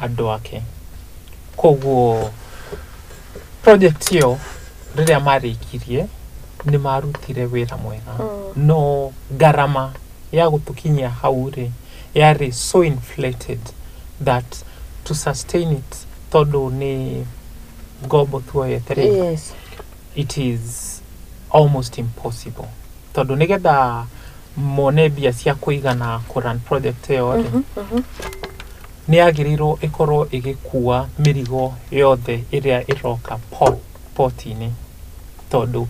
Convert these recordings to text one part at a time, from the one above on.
Andũ ake. Koguo project ĩyo rĩrĩa marĩkirie nĩ marutire wĩra mwega, no ngarama ya gũtũkinyia hau rĩ yarĩ so inflated that to sustain it, tondũ nĩ ngombo tuoyete rĩ, it is almost impossible, tondũ nĩgetha mone mbia cia kũigana kũrun project ĩyo rĩ, nĩ yagĩrĩirwo ĩkorwo ĩgĩkua mĩrigo yothe ĩrĩa ĩroka port-inĩ, tondũ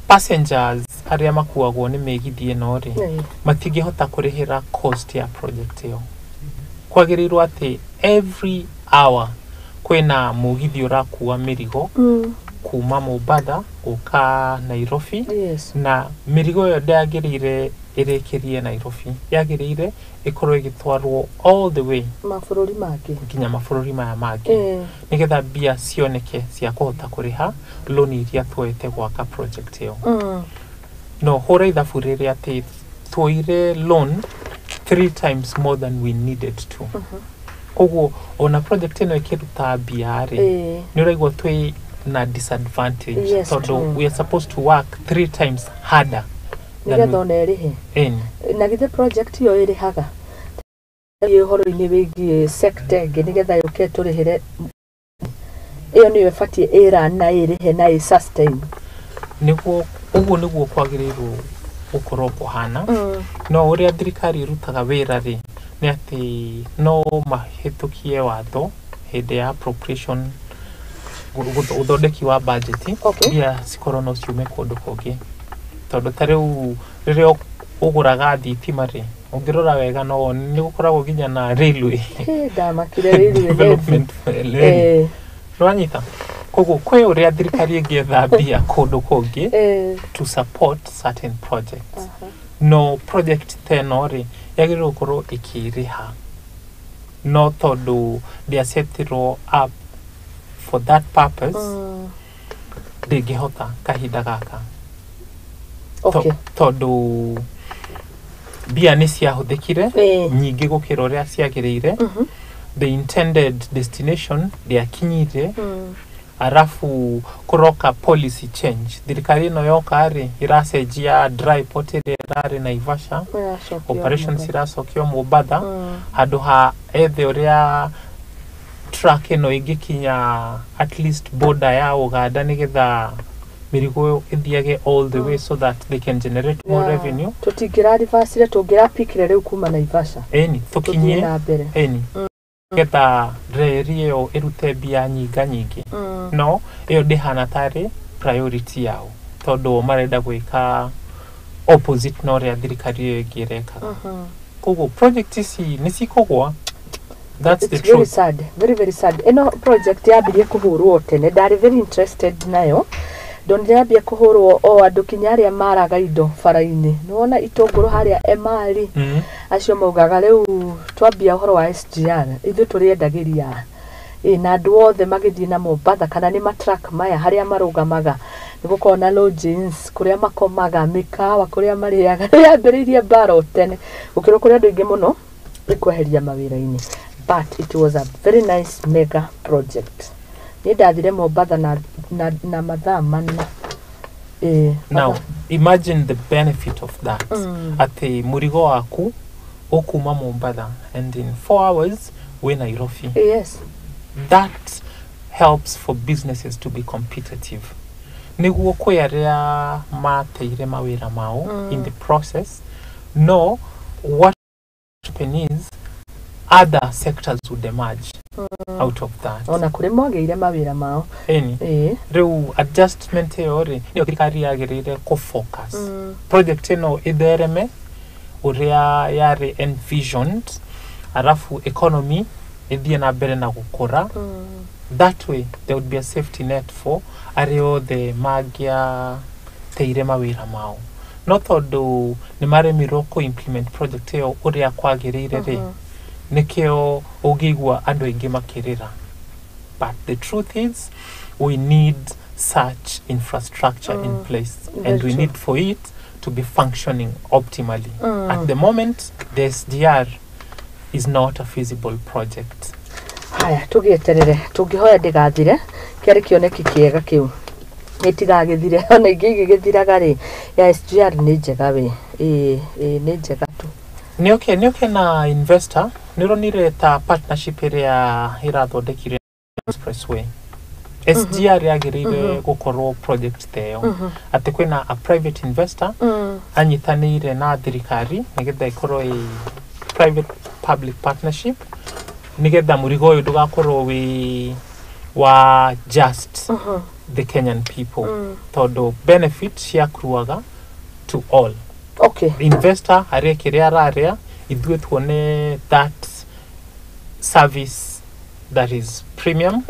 passengers arĩa makuagwo nĩ mĩgithi ĩno rĩ, matingĩhota kũrĩhĩra cost ya project ĩyo. Kwagĩrĩirwo atĩ every hour kwĩna mũgithi ũrakua mĩrigo kuma Mombatha gũka Nairobi, na mĩrigo ĩyo ndĩagĩrĩire ĩrĩkĩrie Nairobi, yagĩrĩire ĩkorwo ĩgĩtwarwo all the way mabũrũri mangĩ, nginya mabũrũri maya mangĩ, nĩgetha mbia cioneke cia kũhota kũrĩha loan iria tuoete gwaka project ĩyo. No hũra ithabu rĩrĩ atĩ tuoire loan three times more than we needed to. Koguo ona project ĩno ĩkĩruta mbia rĩ, nĩ ũraigua twĩ na disadvantage, tondũ we are supposed to work three times harder than nĩgetha ona ĩrĩhe. Ĩni. Na githĩ project ĩyo ĩrĩhaga ĩ ũhoro-inĩ wĩgiĩ sector ĩngĩ nĩgetha yũke tũrĩhĩre ĩyo nĩyo ĩbatiĩ ĩrun na ĩrĩhe na ĩ sustain? Nĩguo, ũguo nĩguo kwagĩrĩirwo gũkorwo kũhana, no ũrĩa thirikari ĩrutaga wĩra rĩ, nĩ atĩ no mahĩtũkie watho hĩndĩ ya appropriation, ũthondeki wa budget, mbia cikorwo no ciume kũndũ kũngĩ, tondũ ta rĩu rĩrĩa ũgũraga thitima rĩ, ũngĩrora wega no wone nĩ gũkoragwo nginya na railway Hĩ, ndamakire railway levy. development levy. Nĩwanyita? Koguo kwĩ ũrĩa thirikari ĩngĩetha mbia kũndũ kũngĩ to support certain projects, no project ta ĩno rĩ, yagĩrĩirwo gũkorwo ĩkĩrĩha, no tondũ ndĩasetirwo up for that purpose, ndĩngĩhota kahinda gaka. Tondũ mbia nĩ ciahũthĩkire nyingĩ gũkĩra ũrĩa ciagĩrĩire, the intended destination ndĩakinyire. Arabu kũroka policy change, thirikari ĩno yoka rĩ, ĩracenjia dry port ĩrĩa ĩrarĩ Naivasha, Ĩracokio operations Mombatha. Iracokio Mombatha, handũ ha ethe ũrĩa truck ĩno ĩngĩkinya at least border ya Uganda nĩgetha mĩrigo ĩthiage all the way so that they can generate more revenue. Tũtingĩraribacire, tũngĩrapikire rĩu kuma Naivasha Ĩni, tũthiĩ tũkinyie na mbere. Ĩni, nĩgetha reri ĩyo ĩrute mbia nyinga nyingĩ, no ĩyo ndĩhana tarĩ priority yao, tondũ o marenda gwĩka opposite na ũrĩa thirikari ĩyo ĩngĩ ĩrekaga. Koguo project ici nĩ cikũgwa. That's the It's very truth. sad, very very sad. Ĩno project yambirie kũhũrwo tene, ndarĩ very interested nayo. Ndonire yambia kũhũrwo o andũ kinya arĩa maraga indo bara-inĩ, nĩwona itũngũrũ harĩa Emali, acio maugaga rĩu twambia ũhoro wa SGR ithuĩ tũrĩendagĩria ĩ na andũ othe magĩthiĩ na Mombatha kana nĩ matruck maya harĩa marũgamaga nĩ gũkorwo na lodgings kũrĩa makomaga, mĩkawa kũrĩa marĩaga. Yambĩrĩirie mbara o tene gũkĩrwo kũrĩ andũ aingĩ mũno ĩkweheria mawĩra-inĩ, but it was a very nice mega project. Niĩ ndathire Mombatha na mathaa 4 ĩ. Now imagine the benefit of that, atĩ mũrigo waku ũkuma Mombatha and in 4 hours wĩ Nairobi. That helps for businesses to be competitive, nĩguo kwĩ arĩa mateire mawĩra mao in the process. No what happen is other sectors would emerge out of that. Ona kũrĩ mwagĩire mawĩra mao. Ĩni. Rĩu adjustment ĩyo rĩ, nĩyo thirikari yagĩrĩire kũfocus, project ĩno ĩthereme ũrĩa yarĩ envisioned, arabu economy ĩthiĩ na mbere na gũkũra. That way there would be a safety net for arĩa othe mangĩateire mawĩra mao, no tondũ nĩ maremirwo kũ implement project ĩyo ũrĩa kwagĩrĩire rĩ, nĩkĩo ũngĩigua andũ aingĩ makĩrĩra. But the truth is we need such infrastructure in place Very and we true. need for it to be functioning optimally. At the moment the SGR is not a feasible project. Haya, tũgĩeterere, tũngĩhoya ndĩgathire. Kĩarĩ kĩoneki kĩega kĩu, gĩtigagĩthire. Ona ingĩ igĩgĩthiraga rĩ, ya SGR nĩ njega we. Ĩĩ ĩĩ, nĩ njega tu. Nĩ oke na investor. Nĩ ũronire ta partnership ĩrĩa ĩrathondekire expressway, SGR yagĩrĩire gũkorwo project ta ĩyo, atĩ kwĩna a private investor anyitanĩire na thirikari nĩgetha ĩkorwo ĩ private public partnership, nĩgetha mũrigo ũyũ ndũgakorwo wĩ wa just the Kenyan people, tondũ benefit ciakruaga to all. Investor arĩe kĩrĩa ararĩa, ithuĩ tuone that service that is premium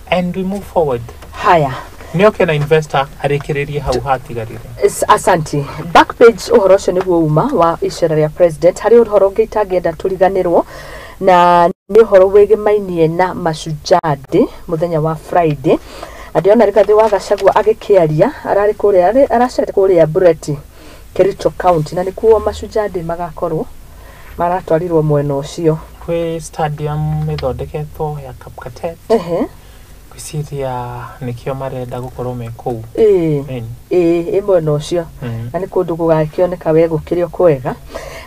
and we move forward. Haya. Nĩ oke na investor arĩkĩrĩrie hau hatigarire. Asanti. Back page, ũhoro ũcio nĩguo uma wa icera rĩa president. Harĩ ũhoro ũngĩ itangĩenda tũriganĩrwo, na nĩ ũhoro wĩgĩmainie na Mashujaa Day mũthenya wa Friday. Na ndĩrona Rigathĩ wa Gachagua agĩkĩaria, ararĩ kũrĩa, aracerete kũrĩa Bureti, Kericho County, na nĩkuo Mashujaa Day magakorwo maratwarirwo mwena ũcio. Kwĩ stadium ĩthondeketwo ya Kapkatet. Ngwĩciria nĩkĩo marenda gũkorwo me kũu. Ĩni. Ĩĩ, ĩ mwena ũcio. Na nĩ kũndũ gũgakĩoneka we gũkĩrĩ o kwega.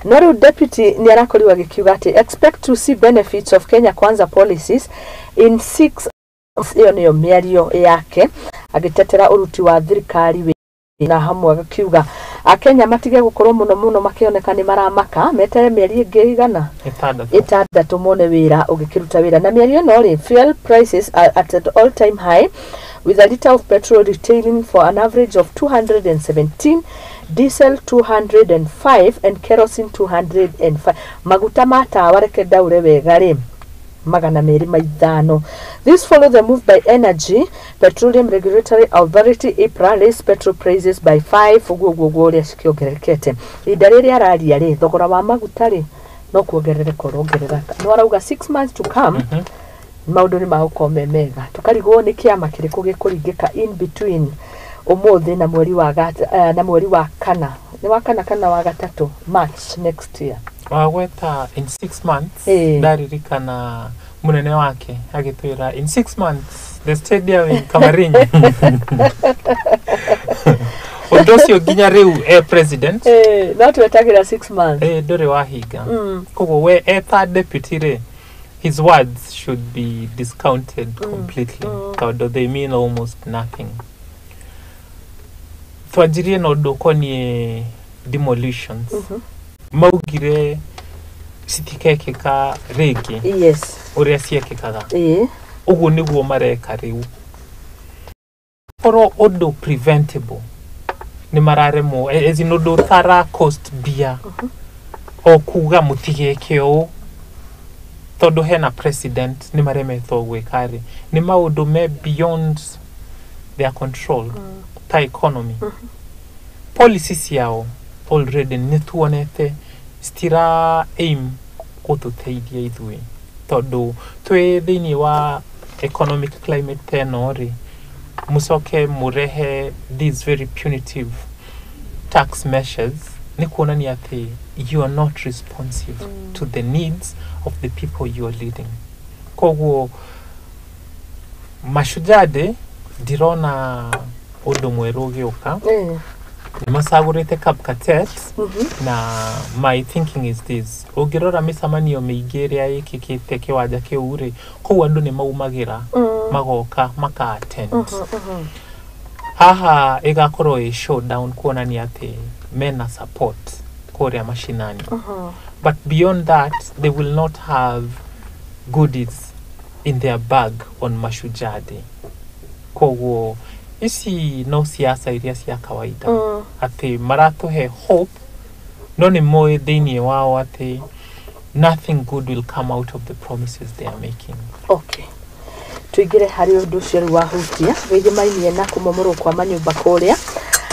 No rĩu deputy nĩ arakorirwo agĩkiuga atĩ expect to see benefits of Kenya Kwanza policies in 6. Ĩyo nĩyo mĩario yake, agĩtetera ũruti wa thirikari wĩ na hamwe, agakiuga akenya matige gũkorwo mũno mũno makĩoneka nĩ maramaka, metere mĩeri ĩngĩ igana 6. 6 mone wĩra ũgĩkĩruta wĩra. Na mĩario ĩno rĩ, fuel prices are at an all time high, with a liter of petrol retailing for an average of 217, diesel 205 and kerosene 205. Maguta ma tawa, reke ndaure wega rĩ, 205. This follow the move by Energy Petroleum Regulatory Authority, EPRA, raise petrol prices by 5. Ũguo ũguo ũguo ũrĩa cikĩongererekete ihinda rĩrĩa araria rĩ, thogora wa maguta rĩ, no kuongerereka ũrongerereka. No arauga 6 months to come, maũndũ nĩ magũkorwo me mega. Tũkarigwo nĩ kĩama kĩrĩkũ gĩkũringĩka in between ũmũthĩ na mweri wa na mweri wa kana, nĩ wa kana kana wa gatatũ, March next year. Wagweta in 6 months. Ndaririkana mũnene wake agĩtwĩra in 6 months the stadium in Kamarinyi. Ũndũ ũcio nginya rĩu e president. No twetagĩra 6 months. Ndũrĩ wahinga. Koguo we eta deputy rĩ, his words should be discounted completely, tondũ they mean almost nothing. Twanjirie na ũndũ ũkoniĩ demolitions. Maugire citikekĩka rĩngĩ ũrĩa ciekĩkaga. Ũguo nĩguo mareka rĩu. Korwo ũndũ preventable nĩ mararemwo, as in ũndũ ũtara cost mbia o kuga mũtigeke ũũ tondũ hena president, nĩ maremetwo gwĩka rĩ, nĩ maũndũ me beyond their control, ta economy policy ciao already nĩ tuonete citira aim gũtũteithia ithuĩ, tondũ twĩ thĩinĩ wa economic climate ta ĩno rĩ, mũcoke mũrehe these very punitive tax measures, nĩ kuonania atĩ you are not responsive to the needs of the people you are leading. Koguo Mashujaa Day ndirona ũndũ mwerũ ũgĩũka. Nĩ macagũrĩte Kapkatet. Na my thinking is this: ũngĩrora mĩcemanio mĩingĩ ĩrĩa ĩkĩkĩte kĩwanja kĩu rĩ, kũu andũ nĩ maumagĩra, magoka maka attend. Haha ĩgakorwo ĩ showdown kuonania atĩ mena support kũrĩa mashinani, but beyond that they will not have goodies in their bag on Mashujaa Day. Koguo ici no siasa iria cia kawaida, atĩ maratũhe hope, no nĩ moĩ thĩinĩ wao atĩ nothing good will come out of the promises they are making. Okay, tuingire harĩ ũndũ ũcio rĩu wahutia wĩgĩmainie na kũmomorwo kwa manyũmba. Kũrĩa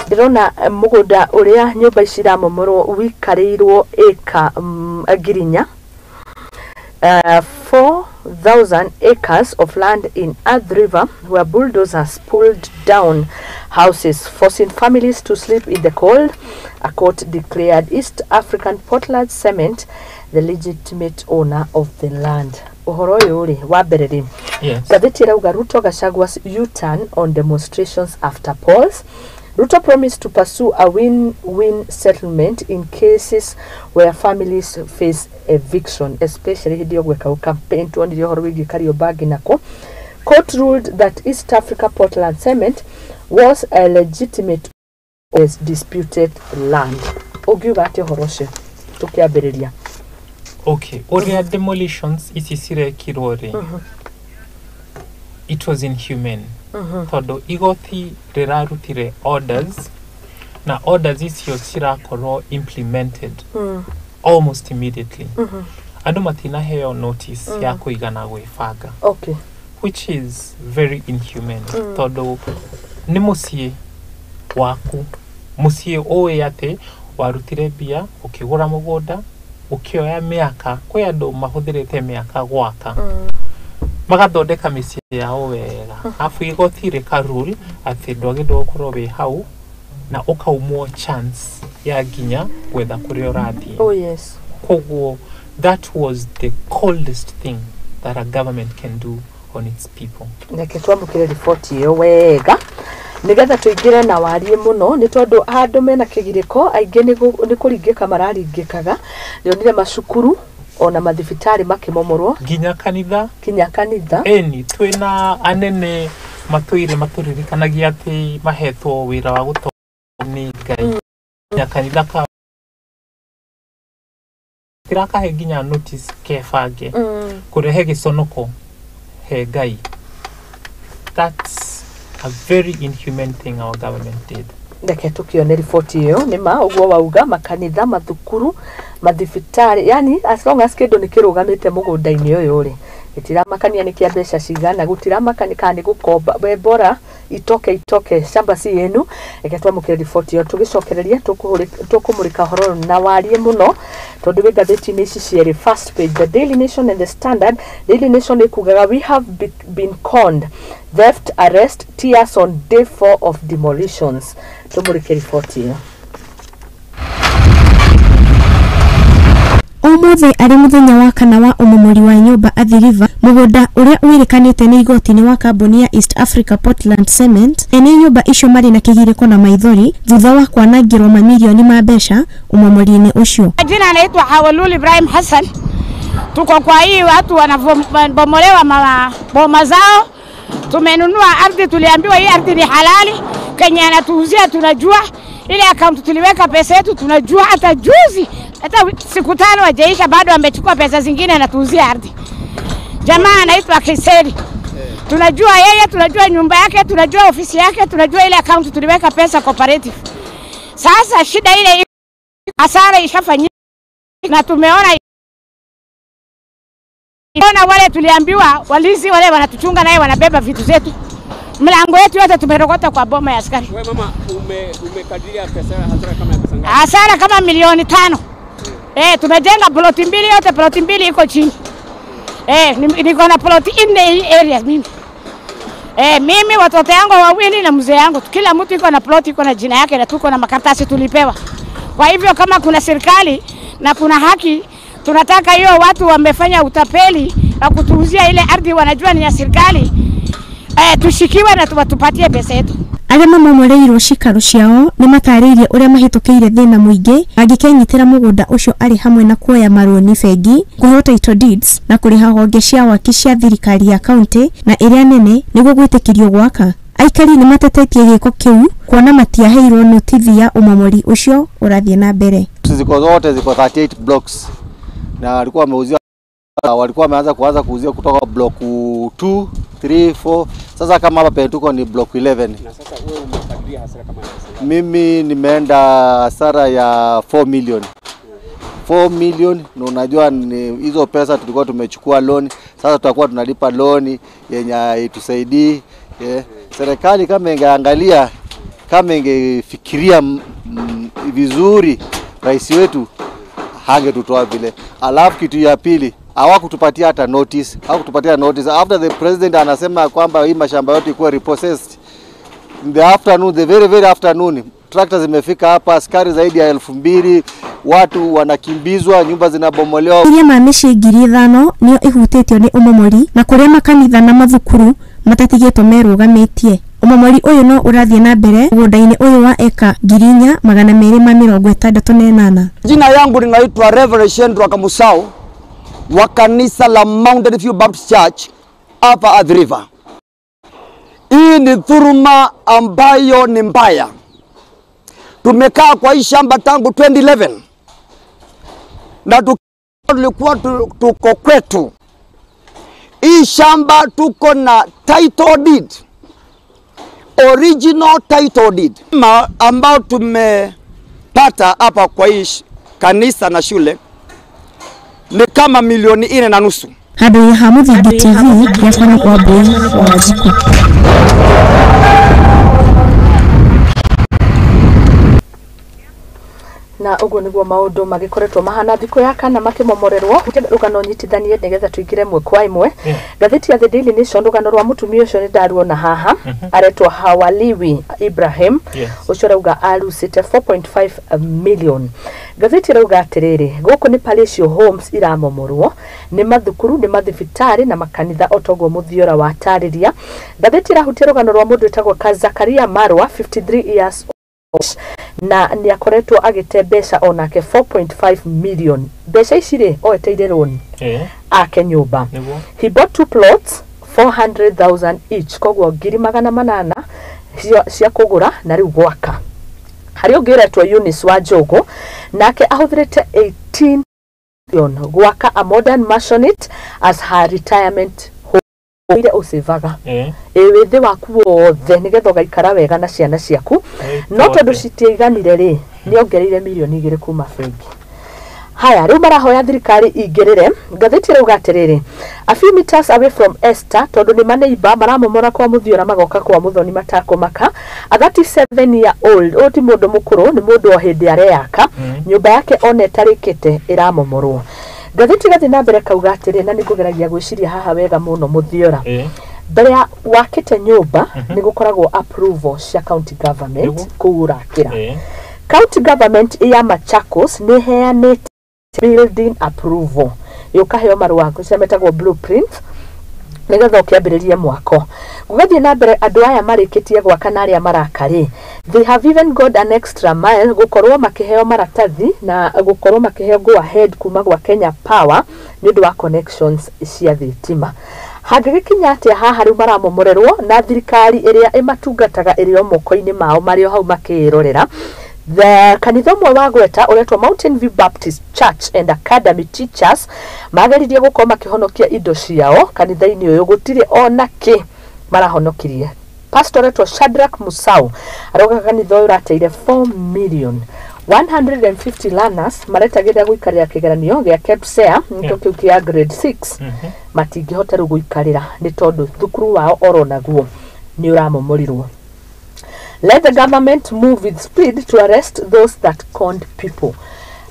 ndĩrona mũgũnda ũrĩa nyũmba ici iramomorwo wikarĩirwo ĩka 4,000 4,000 acres of land in Athi River where bulldozers pulled down houses, forcing families to sleep in the cold. A court declared East African Portland Cement the legitimate owner of the land. Ũhoro ũyũ rĩ wa mbere rĩ, Yes. ngathĩti ĩrauga Ruto Gachagua's U-turn on demonstrations after polls. Ruto promised to pursue a win-win settlement in cases where families face eviction, especially hĩndĩ ĩyo gwekagwo campaign tuonire ũhoro wĩgiĩ Kariobangi nako. Court ruled that East Africa Portland Cement was a legitimate as disputed land. Ũngiuga atĩa ũhoro ũcio tũkĩambĩrĩria? Okay, ũrĩa demolitions ici cirekirwo rĩ, it was inhumane, tondũ igoti rĩrarutire orders na orders icio cirakorwo implemented almost immediately. Andũ matinaheo notice ya kũigana gwĩbanga, which is very inhumane, tondũ nĩ mũciĩ waku, mũciĩ ũĩ atĩ warutire mbia ũkĩgũra mũgũnda, ũkĩoya mĩaka, kwĩ andũ mahũthĩrĩte mĩaka gwaka, magathondeka mĩciĩ yao wega, arabu igoti rĩka rule atĩ ndwagĩrĩirwo gũkorwo wĩ hau na ũkaumwo chance ya nginya gwetha kũrĩa ũrathiĩ. Oh yes. Koguo that was the coldest thing that a government can do on its people. Reke twamũkĩre riboti ĩyo wega nĩgetha tũingĩre na warie mũno, nĩ tondũ andũ mena kĩgirĩko aingĩ nĩ kũringĩka mararingĩkaga. Ndĩronire macukuru ona mathibitarĩ makĩmomorwo, nginya kanitha, kinya kanitha. Eni twĩna anene matũire matũririkanagia atĩ mahetwo wĩra wa gũtongoria nĩ Ngai, nginya kanitha ka tirakahe nginya notice kebange kũrehe gĩconoko he Ngai. That's a very inhumane thing our government did. Reke tũkĩone riboti ĩyo. Nĩ ma ũguo wauga, makanitha, mathukuru, mathibitarĩ, yani as long as kĩndũ nĩ kĩrũgamĩte mũgũnda-inĩ ũyũ rĩ, gĩtiramakania nĩ kĩa mbeca cigana, gũtiramakania kana nĩ gũkomba, we bora itoke itoke, shamba si yenu. Reke twamũkĩre riboti ĩyo, tũgĩcokereria tũkũmũrĩka ũhoro ũyũ na warie mũno, tondũ wĩ ngathĩti-inĩ ici cierĩ, first page, the Daily Nation and the Standard. Daily Nation ĩkugaga we have been conned, theft arrest tears on day 4 of demolitions. Tũmũrĩke riboti ĩyo. Ũmũthĩ arĩ mũthenya wa kana wa ũmomori wa nyũmba Athi River, mũgũnda ũrĩa wĩrĩkanĩte nĩ igoti-inĩ wa kambuni ya East Africa Portland Cement. Ene nyũmba icio marĩ na kĩgirĩko na maithori thutha wa kwanangĩrwo mamirioni ma mbeca ũmomori-inĩ ũcio. Jina anaitwa Hawalul Ibrahim Hassan. Tuko kwa hii watu wanabomolewa maboma zao. Tumenunua ardhi, tuliambiwa hii ardhi ni halali. Kenya anatuuzia tunajua, ile account tuliweka pesa yetu tunajua. Hata juzi, hata siku 5 hajaisha bado amechukua pesa zingine anatuuzia ardhi. Jamaa anaitwa Kiseri. Tunajua yeye, tunajua nyumba yake, tunajua ofisi yake, tunajua ile account tuliweka pesa cooperative. Sasa shida ile hasara ishafanyika na tumeona wale tuliambiwa walizi wale wanatuchunga naye wanabeba vitu zetu. Mlango yetu yote tumerogota kwa boma ya askari. Wewe mama, umekadiria pesa hasara kama pesa ngapi? Hasara kama milioni 5. Tumejenga ploti 2, yote ploti 2 iko chini. Niko na ploti 4 hii area mimi. Mimi watoto yangu wawili na mzee yangu, kila mtu iko na ploti, iko na jina yake na tuko na makaratasi tulipewa. Kwa hivyo kama kuna serikali na kuna haki, tunataka hiyo watu wamefanya utapeli na kutuuzia ile ardhi wanajua ni ya serikali, tushikiwe na tupatie pesa yetu. Arĩa mamomoreirwo cikaro ciao nĩ matarĩirie ũrĩa mahĩtũkĩire thĩna mũingĩ angĩkenyitĩra mũgũnda ũcio arĩ hamwe na kuoya marũni bengi, kũheo title deeds na kũrĩha honge cia waki cia thirikari ya kaunti na ĩrĩa nene nĩguo gwĩtĩkĩrio gwaka. Aikari nĩ matetetie gĩko kĩu kuona matiaheirwo notithi ya ũmomori ũcio ũrathiĩ na mbere. Ziko zote ziko 38 blocks na walikuwa wameuzia, walikuwa wameanza kuanza kuuzia kutoka block 2, 3, 4. Sasa kama hapa penye tuko ni block 11. Na sasa wewe umekadiria hasara kama pesa? Mimi nimeenda hasara ya 4 million. 4 million, na unajua ni hizo pesa tulikuwa tumechukua loan, sasa tutakuwa tunalipa loan yenye itusaidii. Serikali kama ingeangalia, kama ingefikiria vizuri, rais wetu hangetutoa vile. Alafu kitu ya pili, hawakutupatia hata notice, hawakutupatia notice after the president anasema kwamba hii mashamba yote ikuwa repossessed. In the afternoon, the very very afternoon, tractors zimefika hapa, askari zaidi ya 2000, Watu wanakimbizwa, nyumba zinabomolewa. Iria ma mĩciĩ 5,000 nĩyo ĩhutĩtio nĩ ũmomori na kũrĩa makanitha na mathukuru matatigĩtwo merũgamĩtie. Ũmomori ũyũ no ũrathiĩ na mbere mũgũnda-inĩ ũyũ wa eka 4,268. Jina yangu linaitwa Reverend Shendra Kamusau wa kanisa la Mountain View Baptist Church hapa Athi River. Hii ni dhuluma ambayo ni mbaya. Tumekaa kwa hii shamba tangu 2011 na tulikuwa tuko kwetu. Hii shamba tuko na title deed, original title deed ambao tumepata hapa kwa hii kanisa na shule ni kama 4.5 milioni. Handũ ha Mũthingi TV yakwa nĩ Wambui wa Wanjikũ. Na ũguo nĩguo maũndũ magĩkoretwo mahana thikũ ya kana makĩmomorerwo. Rũgano nyitithanie nĩgetha tũingĩre ĩmwe kwa ĩmwe. Ngathĩti ya The Daily Nation, rũgano rwa mũtumia ũcio nĩ ndaruona haha, aretwo Hawaliwi Ibrahim. Ũcio arauga arucĩte 4.5 million. Ngathĩti ĩrauga atĩrĩrĩ, gũkũ nĩ palatial homes iramomorwo, nĩ mathukuru, nĩ mathibitarĩ na makanitha, o toguo Mũthiora watarĩria. Ngathĩti ĩrahutia rũgano rwa mũndũ wĩtagwo Zakaria Marwa, 53 years, na nĩ akoretwo agĩte mbeca onake 4.5 million. Mbeca ici rĩ, oeteire loan ake nyũmba. He bought two plots, 400,000 each, koguo 800,000 cia kũgũra na rĩu gwaka. Harĩ ũngĩ ũretwo Eunice wa Njogu, nake ahũthĩrĩte 18 million gwaka a modern maisonette as her retirement home. Ire ũcĩvaga ĩ wĩthĩ waku wothe nĩgetha ũgaikara wega na ciana ciaku, no tondũ citiaiganire rĩ, nĩ ongereire 2 mirioni kuma bengi. Haya, rĩu marahoya thirikari ingĩrĩre. Ngathĩti ĩrauga atĩrĩrĩ, a few meters away from Esther, tondũ nĩ maneiba maramomora kwa Mũthiora magoka kwa Mũthoni matakũmaka, a 37 year old, ũyũ ti mũndũ mũkũrũ, nĩ mũndũ o hĩndĩ areyaka nyũmba yake, ona ĩtarĩkĩte ĩramomorwo. Ngathĩti ĩgathiĩ na mbere kauga atĩrĩ, na nĩ ngũgeragia gwĩciria haha wega mũno, Mũthiora, mbere ya wakĩte nyũmba nĩ gũkoragwo approval cia county government kũu ũrakĩra. County government ya Machakos nĩ ĩheanĩte building approval, ũkaheo marũa cia metagwo blueprint nĩgetha ũkĩambĩrĩrie mwako. Gũgathiĩ na mbere, andũ aya marĩkĩtie gwaka na arĩa maraka rĩ, they have even got an extra mile gũkorwo makĩheo maratathi na gũkorwo makĩheo go ahead kuma gwa Kenya Power nĩ ũndũ wa connections cia thitima. Hangĩgĩkinya atĩa haha rĩu maramomorerwo na thirikari ĩrĩa ĩmatungataga ĩrĩ o moko-inĩ mao, marĩ o hau makĩĩrorera? The kanitha ũmwe wa gweta ũretwo Mountain View Baptist Church and Academy Teachers mageririe gũkorwo makĩhonokia indo ciao kanitha-inĩ ũyũ, gũtirĩ ona kĩ marahonokirie. Pastor ũretwo Shadrack Musau arauga kanitha ũyũ ũrateire 4 million. 150 learners maretagĩrĩra gũikarĩra kĩgeranio gĩa KPSEA, nĩkĩo kĩu kĩa grade 6, matingĩhota rĩu gũikarĩra nĩ tondũ thukuru wao oro naguo nĩ ũramomorirwo. Let the government move with speed to arrest those that conned people.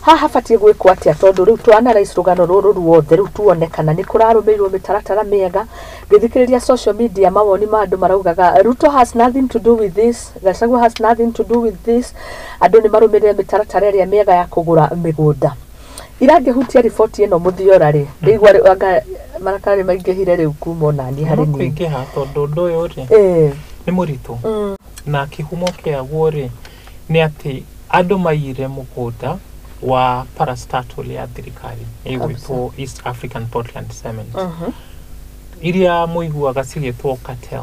Haha habatiĩ gwĩkwo atĩa? Tondũ rĩu tũ analyse rũgano rũrũ ruothe, rĩu tuone kana nĩ kũrarũmĩrĩrwo mĩtaratara mĩega. Ngĩthikĩrĩria social media, mawoni ma andũ maraugaga Ruto has nothing to do with this, Gachagua has nothing to do with this. Andũ nĩ marũmĩrĩre mĩtaratara ĩrĩa mĩega ya kũgũra mĩgũnda. Irangĩhutia riboti ĩno, Mũthiora rĩ, ndĩigua rĩu anga marakara nĩ maingĩhire rĩu kuma onaniĩ harĩ niĩ. Kũingĩha tondũ ũndũ ũyũ rĩ nĩ mũritũ, na kĩhumo kĩaguo rĩ nĩ atĩ andũ maiyire mũgũnda wa parastatal ya thirikari ĩgwĩtwo East African Portland Cement, iria mũiguaga cigĩtwo cartel.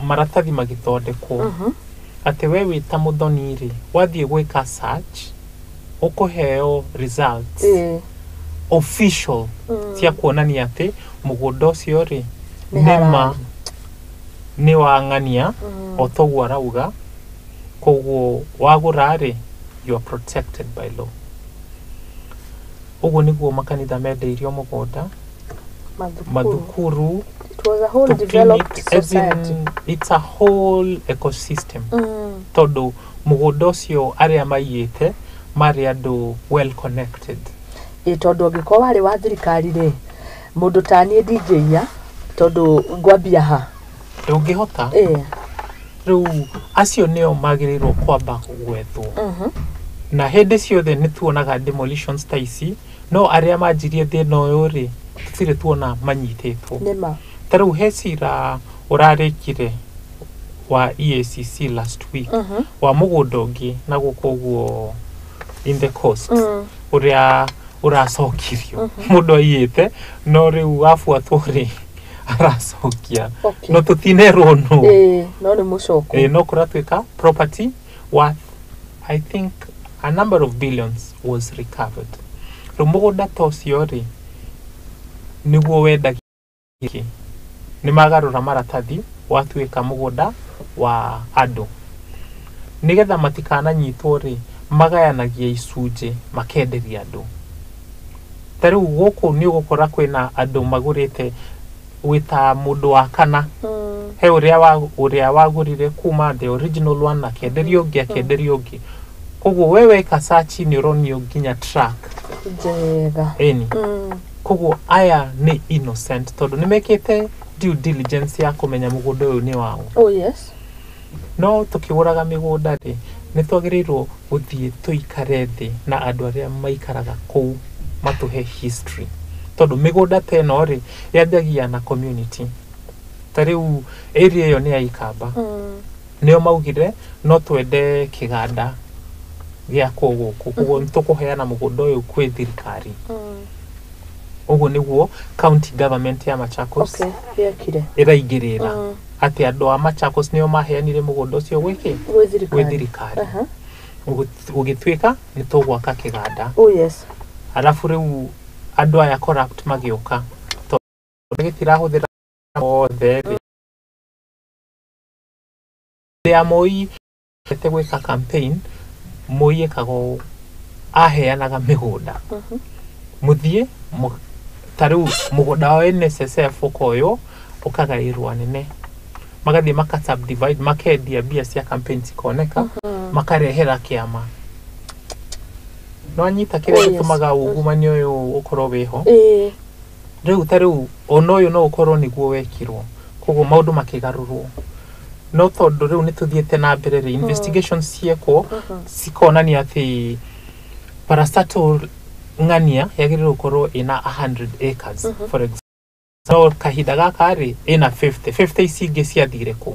Maratathi magĩthondekwo atĩ we wĩ ta mũthoni rĩ, wathiĩ gwĩka search ũkũheo results official cia kuonania atĩ mũgũnda ũcio rĩ Nĩ nĩ ma halali. Nĩ wang'ania o toguo arauga, koguo wagũra rĩ, you are protected by law. Ũguo nĩguo makanitha mendeirio mũgũnda, mathukuru. Mathukuru. It was a whole to developed clinic, as society. in, it's a whole ecosystem, tondũ mũgũnda ũcio arĩa maiyĩte marĩ andũ well connected. Ĩ tondũ angĩkorwo warĩ wa thirikari rĩ, mũndũ ta niĩ ndingĩiya tondũ ngwambia ha? Ndũngĩhota. Rĩu acio nĩo magĩrĩirwo kwamba gwethwo. Na hĩndĩ ciothe nĩ tuonaga demolitions ta ici, no arĩa manjirie thĩna ũyũ rĩ, tũtirĩ tuona manyitĩtwo. Nĩma. Ta rĩu he cira ũrarĩkire wa EACC last week wa mũgũnda ũngĩ na gũkũ ũguo in the coast, ũrĩa ũracokirio mũndũ aiyĩte, no rĩu abuatwo rĩ, aracokia. No tũtinerwo nũ. Ĩĩ, no nĩ mũcoko. No kũratuĩka property worth, I think, a number of billions was recovered. Rĩu mũgũnda ta ũcio rĩ, nĩguo wendagia, nĩ magarũra maratathi watuĩka mũgũnda wa andũ. Nĩgetha matikananyitwo rĩ, magayanagia icunjĩ makenderia andũ. Ta rĩu gũkũ nĩ ũgũkora kwĩna andũ magũrĩte wĩta mũndũ wa kana. He ũrĩa wa ũrĩa wagũrire kuma the original one, akenderio ũngĩ, akenderio ũngĩ. Koguo we weka search nĩ ũronio nginya track. Njega. Ĩni. Koguo aya nĩ innocent tondũ nĩ mekĩte due diligence ya kũmenya mũgũnda ũyũ nĩ wao. Oh yes. No tũkĩgũraga mĩgũnda rĩ, nĩ twagĩrĩirwo gũthiĩ tũikare thĩ na andũ arĩa maikaraga kũu matũhe history, tondũ mĩgũnda ta ĩno rĩ, yanjagia na community. Ta rĩu area ĩyo nĩ ya Ikamba, nĩo maugire no twende kĩganda gĩakwo gũkũ, koguo nĩ tũkũheana mũgũnda ũyũ kwĩ thirikari. Ũguo nĩguo county government ya Machakos yekire. ĩraingĩrĩra atĩ andũ a Machakos nĩo maheanire mũgũnda ũcio gwĩkĩ? Gwĩ thirikari. Gwĩ thirikari. Ũgĩtuĩka nĩ tũgwaka kĩganda. Oh yes. Arabu rĩu andũ aya corrupt magĩũka, tondũ gĩtirahũthĩra othe rĩ, ya Moi ete gwĩka campaign, Moi ekaga ũũ, aheanaga mĩgũnda. Mũthiĩ ta rĩu mũgũnda wa NSSF ũkoywo ũkagaĩrwo anene, magathiĩ maka subdivide, makendia, mbia cia campaign cikoneka, makarehera kĩama. No anyita kĩrĩa gĩtũmaga ungumania ũyũ ũkorwo wĩho. Rĩu ta rĩu ona ũyũ no ũkorwo nĩguo wekirwo, koguo maũndũ makĩgarũrwo. No tondũ rĩu nĩ tũthiĩte na mbere rĩ, investigations ciekwo cikonania atĩ parastatal ng'ania yagĩrĩirwo gũkorwo ĩna 100 acres, for example, no kahinda gaka rĩ, ĩna 50. 50 ici ingĩ ciathire kũ?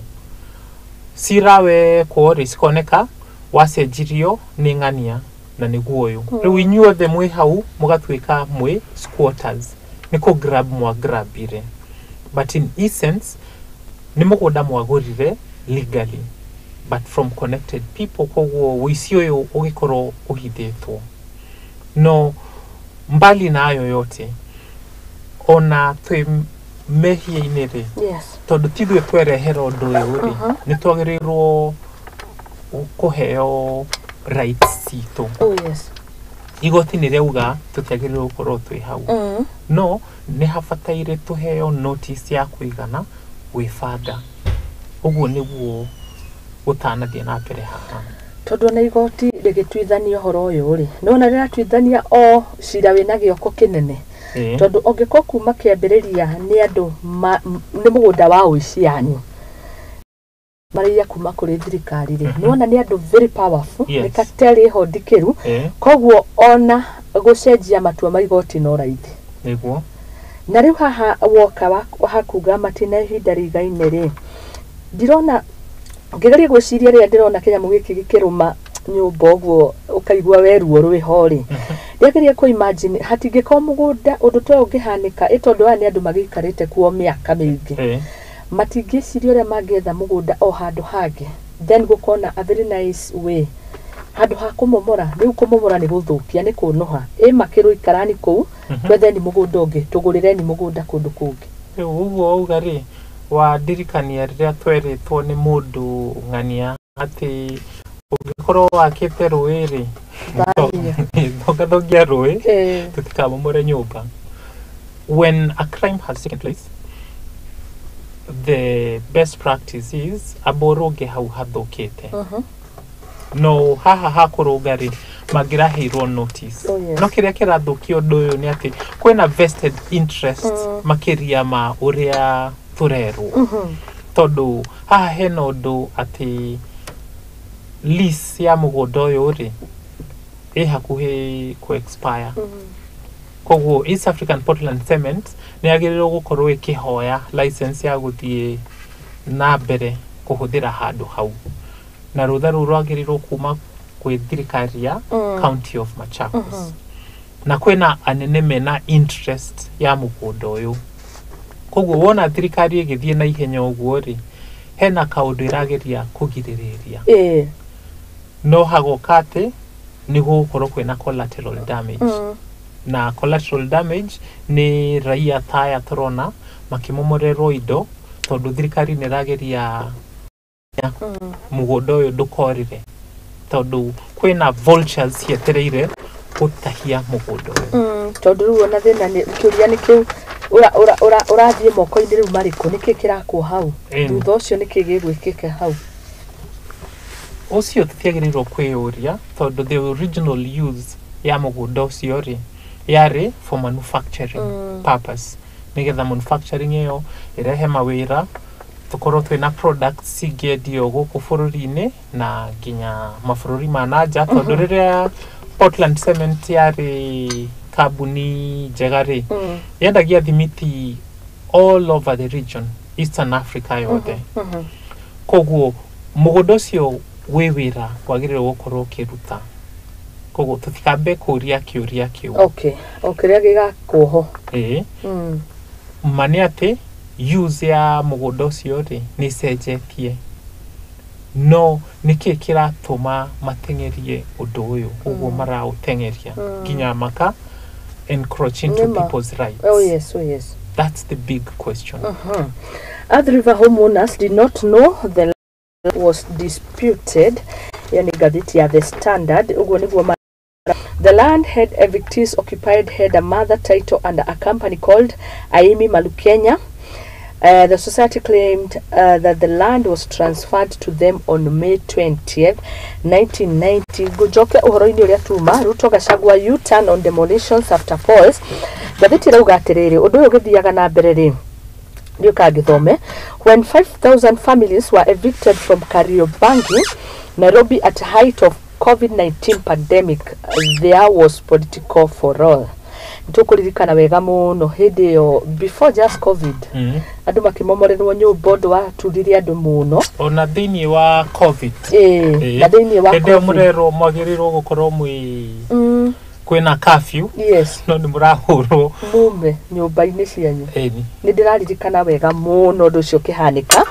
Cira wekwo rĩ, cikoneka wacenjirio nĩ ng'ania na nĩguo ũyũ. Rĩu inyuothe mwĩ hau mũgatuĩka mwĩ squatters, nĩ kũ grab mwagrabire, but in essence nĩ mũgũnda mwagũrire legally but from connected people. Koguo ũici ũyũ ũgĩkorwo ũhithĩtwo. No mbali na hayo yote, ona twĩ mehia-inĩ rĩ, tondũ ti ithuĩ twerehera ũndũ ũyũ rĩ, nĩ twagĩrĩirwo kũheo rights citũ. Oh yes. Igoti nĩ rĩauga tũtiagĩrĩirwo gũkorwo twĩ hau, no nĩ habataire tũheo notice ya kũigana gwĩbanga. Ũguo nĩguo gũtanathiĩ na mbere haha. Tondũ ona igoti rĩgĩtuithania ũhoro ũyũ rĩ, nĩwona rĩratuithania o cira wĩna gĩoko kĩnene, tondũ ũngĩkorwo kuma kĩambĩrĩria nĩ andũ nĩ mũgũnda wa ũici yanyu marĩia kuma kũrĩ thirikari rĩ, nĩwona nĩ andũ very powerful, nĩ cartel ĩho ndikĩru. Koguo ona gũcenjia matua ma igoti no raithi. Na rĩu haha woka hakuga matina ihinda rĩigaine rĩ, ndirona ngĩgeria gwĩciria rĩrĩa ndĩrona kĩnyamũ gĩkĩ gĩkĩrũma nyũmba ũguo, ũkaigua we ruo rwĩho rĩ, ndĩrageria kũ imagine hatingĩkorwo mũgũnda ũndũ ta ũyũ ũngĩhanĩka, ĩ tondũ aya nĩ andũ magĩikarĩte kuo mĩaka mĩingĩ, matingĩciria ũrĩa mangĩetha mũgũnda o handũ hangĩ, then gũkona a very nice way handũ ha kũmomora. Rĩu kũmomora nĩ gũthũkia, nĩ kũnũha, ĩ makĩrwo ikarani kũu, twetheni mũgũnda ũngĩ, tũgũrĩreni mũgũnda kũndũ kũngĩ. Rĩu ũguo wauga rĩ, wandirikania rĩrĩa twerĩtwo nĩ mũndũ ng'ania atĩ ũngĩkorwo wakĩte rũĩ rĩ, Thamia. thongathongia rũĩ tũtikamomore nyũmba. When a crime has taken place, the best practice is amba ũrũnge hau hathũkĩte. No haha hakũrũnga rĩ, mangĩraheirwo notice. Oh, yes. No kĩrĩa kĩrathũkia ũndũ ũyũ nĩ atĩ kwĩna vested interest makĩria ma ũrĩa tũrerwo, tondũ haha hena ũndũ atĩ lease ya mũgũnda ũyũ rĩ, Ĩ hakuhĩ ku expire. Koguo East African Portland Cement nĩ yagĩrĩirwo gũkorwo ĩkĩhoya license ya gũthiĩ na mbere kũhũthĩra handũ hau, na rũtha rũu rwagĩrĩirwo kuma kwĩ thirikari ya County of Machakos. Na kwĩna anene mena interest ya mũgũnda ũyũ. Koguo wona thirikari ĩgĩthiĩ na ihenya ũguo rĩ, hena kaũndũ ĩrageria kũgirĩrĩria. No hagoka atĩ nĩ gũgũkorwo kwĩna collateral damage. Na collateral damage nĩ raia ta aya tũrona makĩmomorerwo indo, tondũ thirikari nĩ ĩrageria mũgũnda ũyũ ndũkorĩre, tondũ kwĩna vultures cietereire gũtahia mũgũnda ũyũ. Tondũ rĩu ona thĩna nĩ kĩũria nĩ kĩu, ũrathiĩ moko-inĩ rĩu marĩkũ? Nĩkĩ kĩrakwo hau? Thutha ũcio nĩkĩ gĩgwĩkĩka hau? Ũcio tũtiagĩrĩirwo kwĩyũria, tondũ the original use ya mũgũnda ũcio rĩ, yarĩ for manufacturing purpose, nĩgetha manufacturing ĩyo ĩrehe mawĩra, tũkorwo twĩna products cingĩendio gũkũ bũrũri-inĩ na nginya mabũrũri ma nanja. Tondũ rĩrĩa Portland Cement yarĩ kambuni njega rĩ, yendagia thimiti all over the region, Eastern Africa yothe. Koguo mũgũnda ũcio wĩ wĩra wagĩrĩirwo gũkorwo ũkĩruta. Koguo tũtikambe kũria kĩũria kĩu. Okay, o kĩrĩa gĩgakwo ho. Ĩĩ. Ma nĩ atĩ use ya mũgũnda ũcio rĩ, nĩ ĩcenjetie, no nĩkĩ kĩratũma mateng'erie ũndũ ũyũ ũguo maraũteng'eria nginya maka encroach into Nĩma. people's rights? Oh yes. That's the big question. Athi River homeowners did not know the land was disputed. Iyo nĩ ngathĩti ya The Standard. Ũguo nĩguo The land had evictees occupied had a mother title under a company called Aimi Malukenya. The society claimed that the land was transferred to them on May 20th, 1990. Ngũnjoke ũhoro-inĩ ũrĩa tuma Ruto Gachagua U-turn on demolitions after polls. Ngathĩti ĩrauga atĩrĩrĩ, ũndũ ũyũ ũgĩthiaga na mbere rĩ, ndiũka ngĩthome. When 5000 families were evicted from Kariobangi, Nairobi, at height of COVID-19 pandemic, there was political furore. Nĩtũkũririkana wega mũno hĩndĩ ĩyo, before just COVID, andũ makĩmomorerwo nyũmba, ũndũ waturirie andũ mũno. Ona thĩinĩ wa COVID. Ĩĩ, na thĩinĩ wa Hĩndĩ ĩyo COVID. mũrerwo mwagĩrĩirwo gũkorwo mwĩ kwĩna curfew, no nĩ mũrahũrwo. Mume nyũmba-inĩ cianyu. Ĩni. Nĩ ndĩraririkana wega mũno ũndũ ũcio ũkĩhanĩka.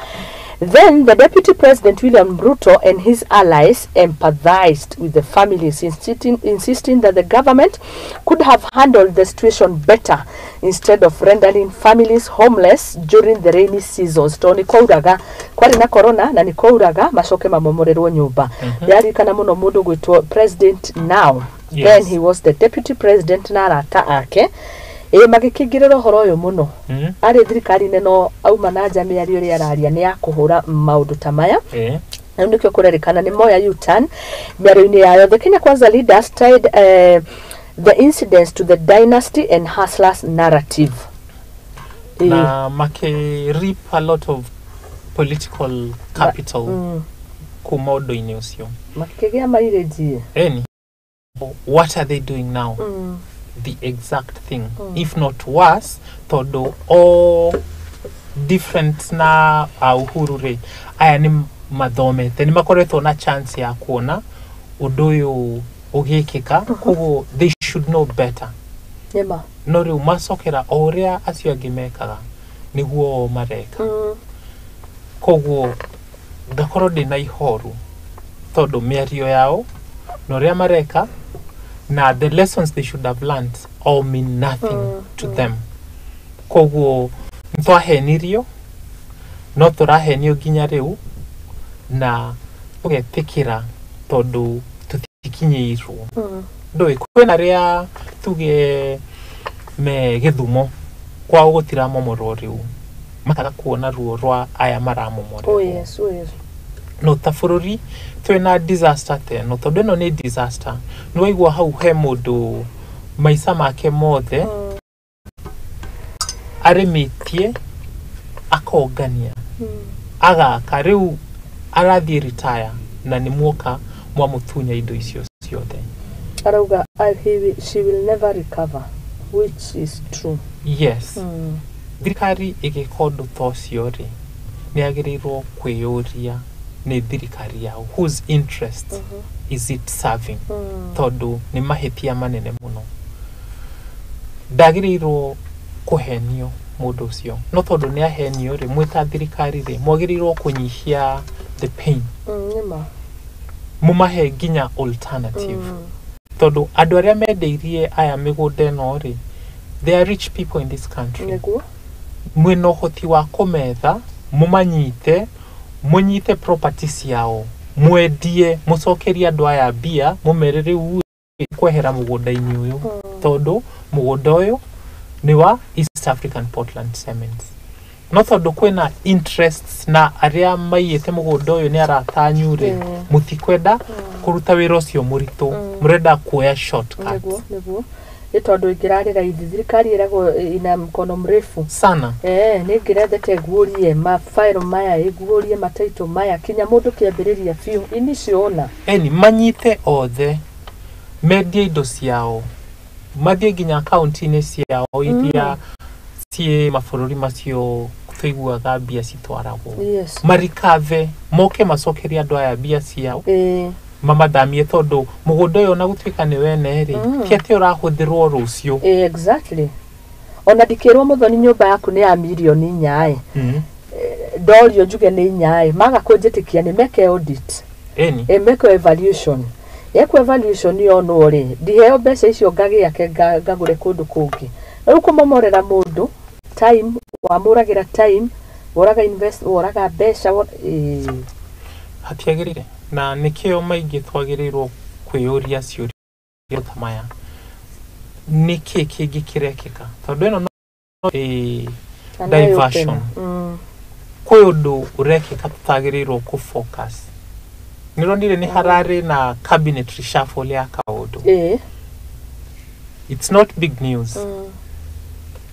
Then the Deputy President William Ruto and his allies empathized with the families, insisting that the government could have handled the situation better instead of rendering families homeless during the rainy seasons. Tondũ nĩ kwauraga, kwarĩ na corona na nĩ kwauraga, macoke mamomorerwo nyũmba. Ndĩraririkana mũno mũndũ gwĩtwo President now. Then he was the Deputy President na arata ake. Ĩ magĩkĩingĩrĩra ũhoro ũyũ mũno. Arĩ thirikari-inĩ, no auma na nja, mĩario ĩrĩa araria nĩ ya kũhũra maũndũ ta maya. Rĩu nĩkĩo kũrerĩkana nĩ moya U-turn mĩario-inĩ yayo. The Kenya Kwanza leaders tied the incidents to the dynasty and hustlers narrative. Na makĩ reap a lot of political capital kuma ũndũ-inĩ ũcio. Makĩgĩa mairĩnji. Eni, what are they doing now? The exact thing, if not worse, tondũ all different na a Uhuru rĩ, aya nĩ mathomete, nĩ makoretwo na chance ya kuona ũndũ ũyũ ũgĩkĩka, koguo they should know better. Nĩma. No rĩu macokera o ũrĩa acio angĩ mekaga nĩguo o mareka. Koguo ngakorwo ndĩna ihoru, tondũ mĩario yao na ũrĩa mareka na the lessons they should have learned all mean nothing to them. Koguo nĩtwahenirio, no tũrahenio nginya rĩu na tũgetĩkĩra, tondũ tũtikinyĩirwo. Ndũĩ kwĩna arĩa tuge me Gĩthumo, kwao gũtiramomorwo, rĩu makaga kuona ruo rwa aya maramomorerwo. Oh yes. No ta bũrũri twĩna disaster ta ĩno, tondũ ĩno nĩ disaster. Nĩ waigua hau he mũndũ maica make mothe arĩmĩtie, akongania, agaka, rĩu arathiĩ retire na nĩ muoka mwamũtunya indo icio ciothe. Arauga she will never recover, which is true. Yes. Thirikari ĩgĩka ũndũ ta ũcio rĩ, nĩ yagĩrĩirwo kwĩyũria nĩ thirikari yao, whose interest is it serving? Tondũ nĩ mahĩtia manene mũno. Ndagĩrĩirwo kũhenio mũndũ ũcio, no tondũ nĩ ahenio rĩ, mwĩ ta thirikari rĩ, mwagĩrĩirwo kũnyihia the pain. Nĩma. Mũmahe nginya alternative. Tondũ andũ arĩa mendeirie aya mĩgũnda ĩno rĩ, they are rich people in this country. Nĩguo. Mwĩna ũhoti wa kũmetha, mũmanyite, mũnyite property ciao, mwendie, mũcokerie andũ aya mbia, mũmere rĩu kwehera mũgũnda-inĩ ũyũ, tondũ mũgũnda ũyũ nĩ wa East African Portland Cement. No tondũ kwĩna interests na arĩa maiyĩte mũgũnda ũyũ nĩ aratanyu rĩ, mũtikwenda kũruta wĩra ũcio mũritũ, mũrenda kuoya shortcut. Nĩguo, nĩguo. Nĩ tondũ ingĩrarĩ raithi, thirikari ĩragwo ina mkono mrefu sana. Nĩ ngĩrendete ĩguũrie mafairo maya, ĩguũrie mataito maya kinya mũndũ kĩambĩrĩria biũ initial owner. Eni manyite othe, mendie indo ciao, mathiĩ nginya akaunti-inĩ ciao iria ciĩ mabũrũri macio tũiguaga mbia citwaragwo. Marikave, moke macokerie andũ aya mbia ciao, mamathamie, tondũ mũgũnda ũyũ ona gũtuĩka nĩ wene rĩ, ti atĩ ũrahũthĩrwo rũciũ. Exactly. Ona ndikĩrwo mũthoni nyũmba yaku nĩ ya mirioni 4 ĩ. Ndorio njuge nĩ 4 ĩ, maga kũnjĩtĩkia nĩ meke audit. Eni. Meke evaluation. Yekwo evaluation yonwo rĩ, ndiheo mbeca icio ngagĩake ngagũre kũndũ kũngĩ. Rĩu kũmomorera mũndũ time, wamũragĩra time, woraga invest, woraga mbeca. Hatiagĩrĩire, na nĩkĩo maingĩ twagĩrĩirwo kwĩyũria ciũria ta maya, nĩkĩ kĩngĩ kĩrekĩka, tondũ ĩno no Kana diversion. Kwĩ ũndũ ũrekĩka tũtagĩrĩirwo kũ focus. Nĩronire nĩ hararĩ na cabinet reshuffle ya kaũndũ. It's not big news.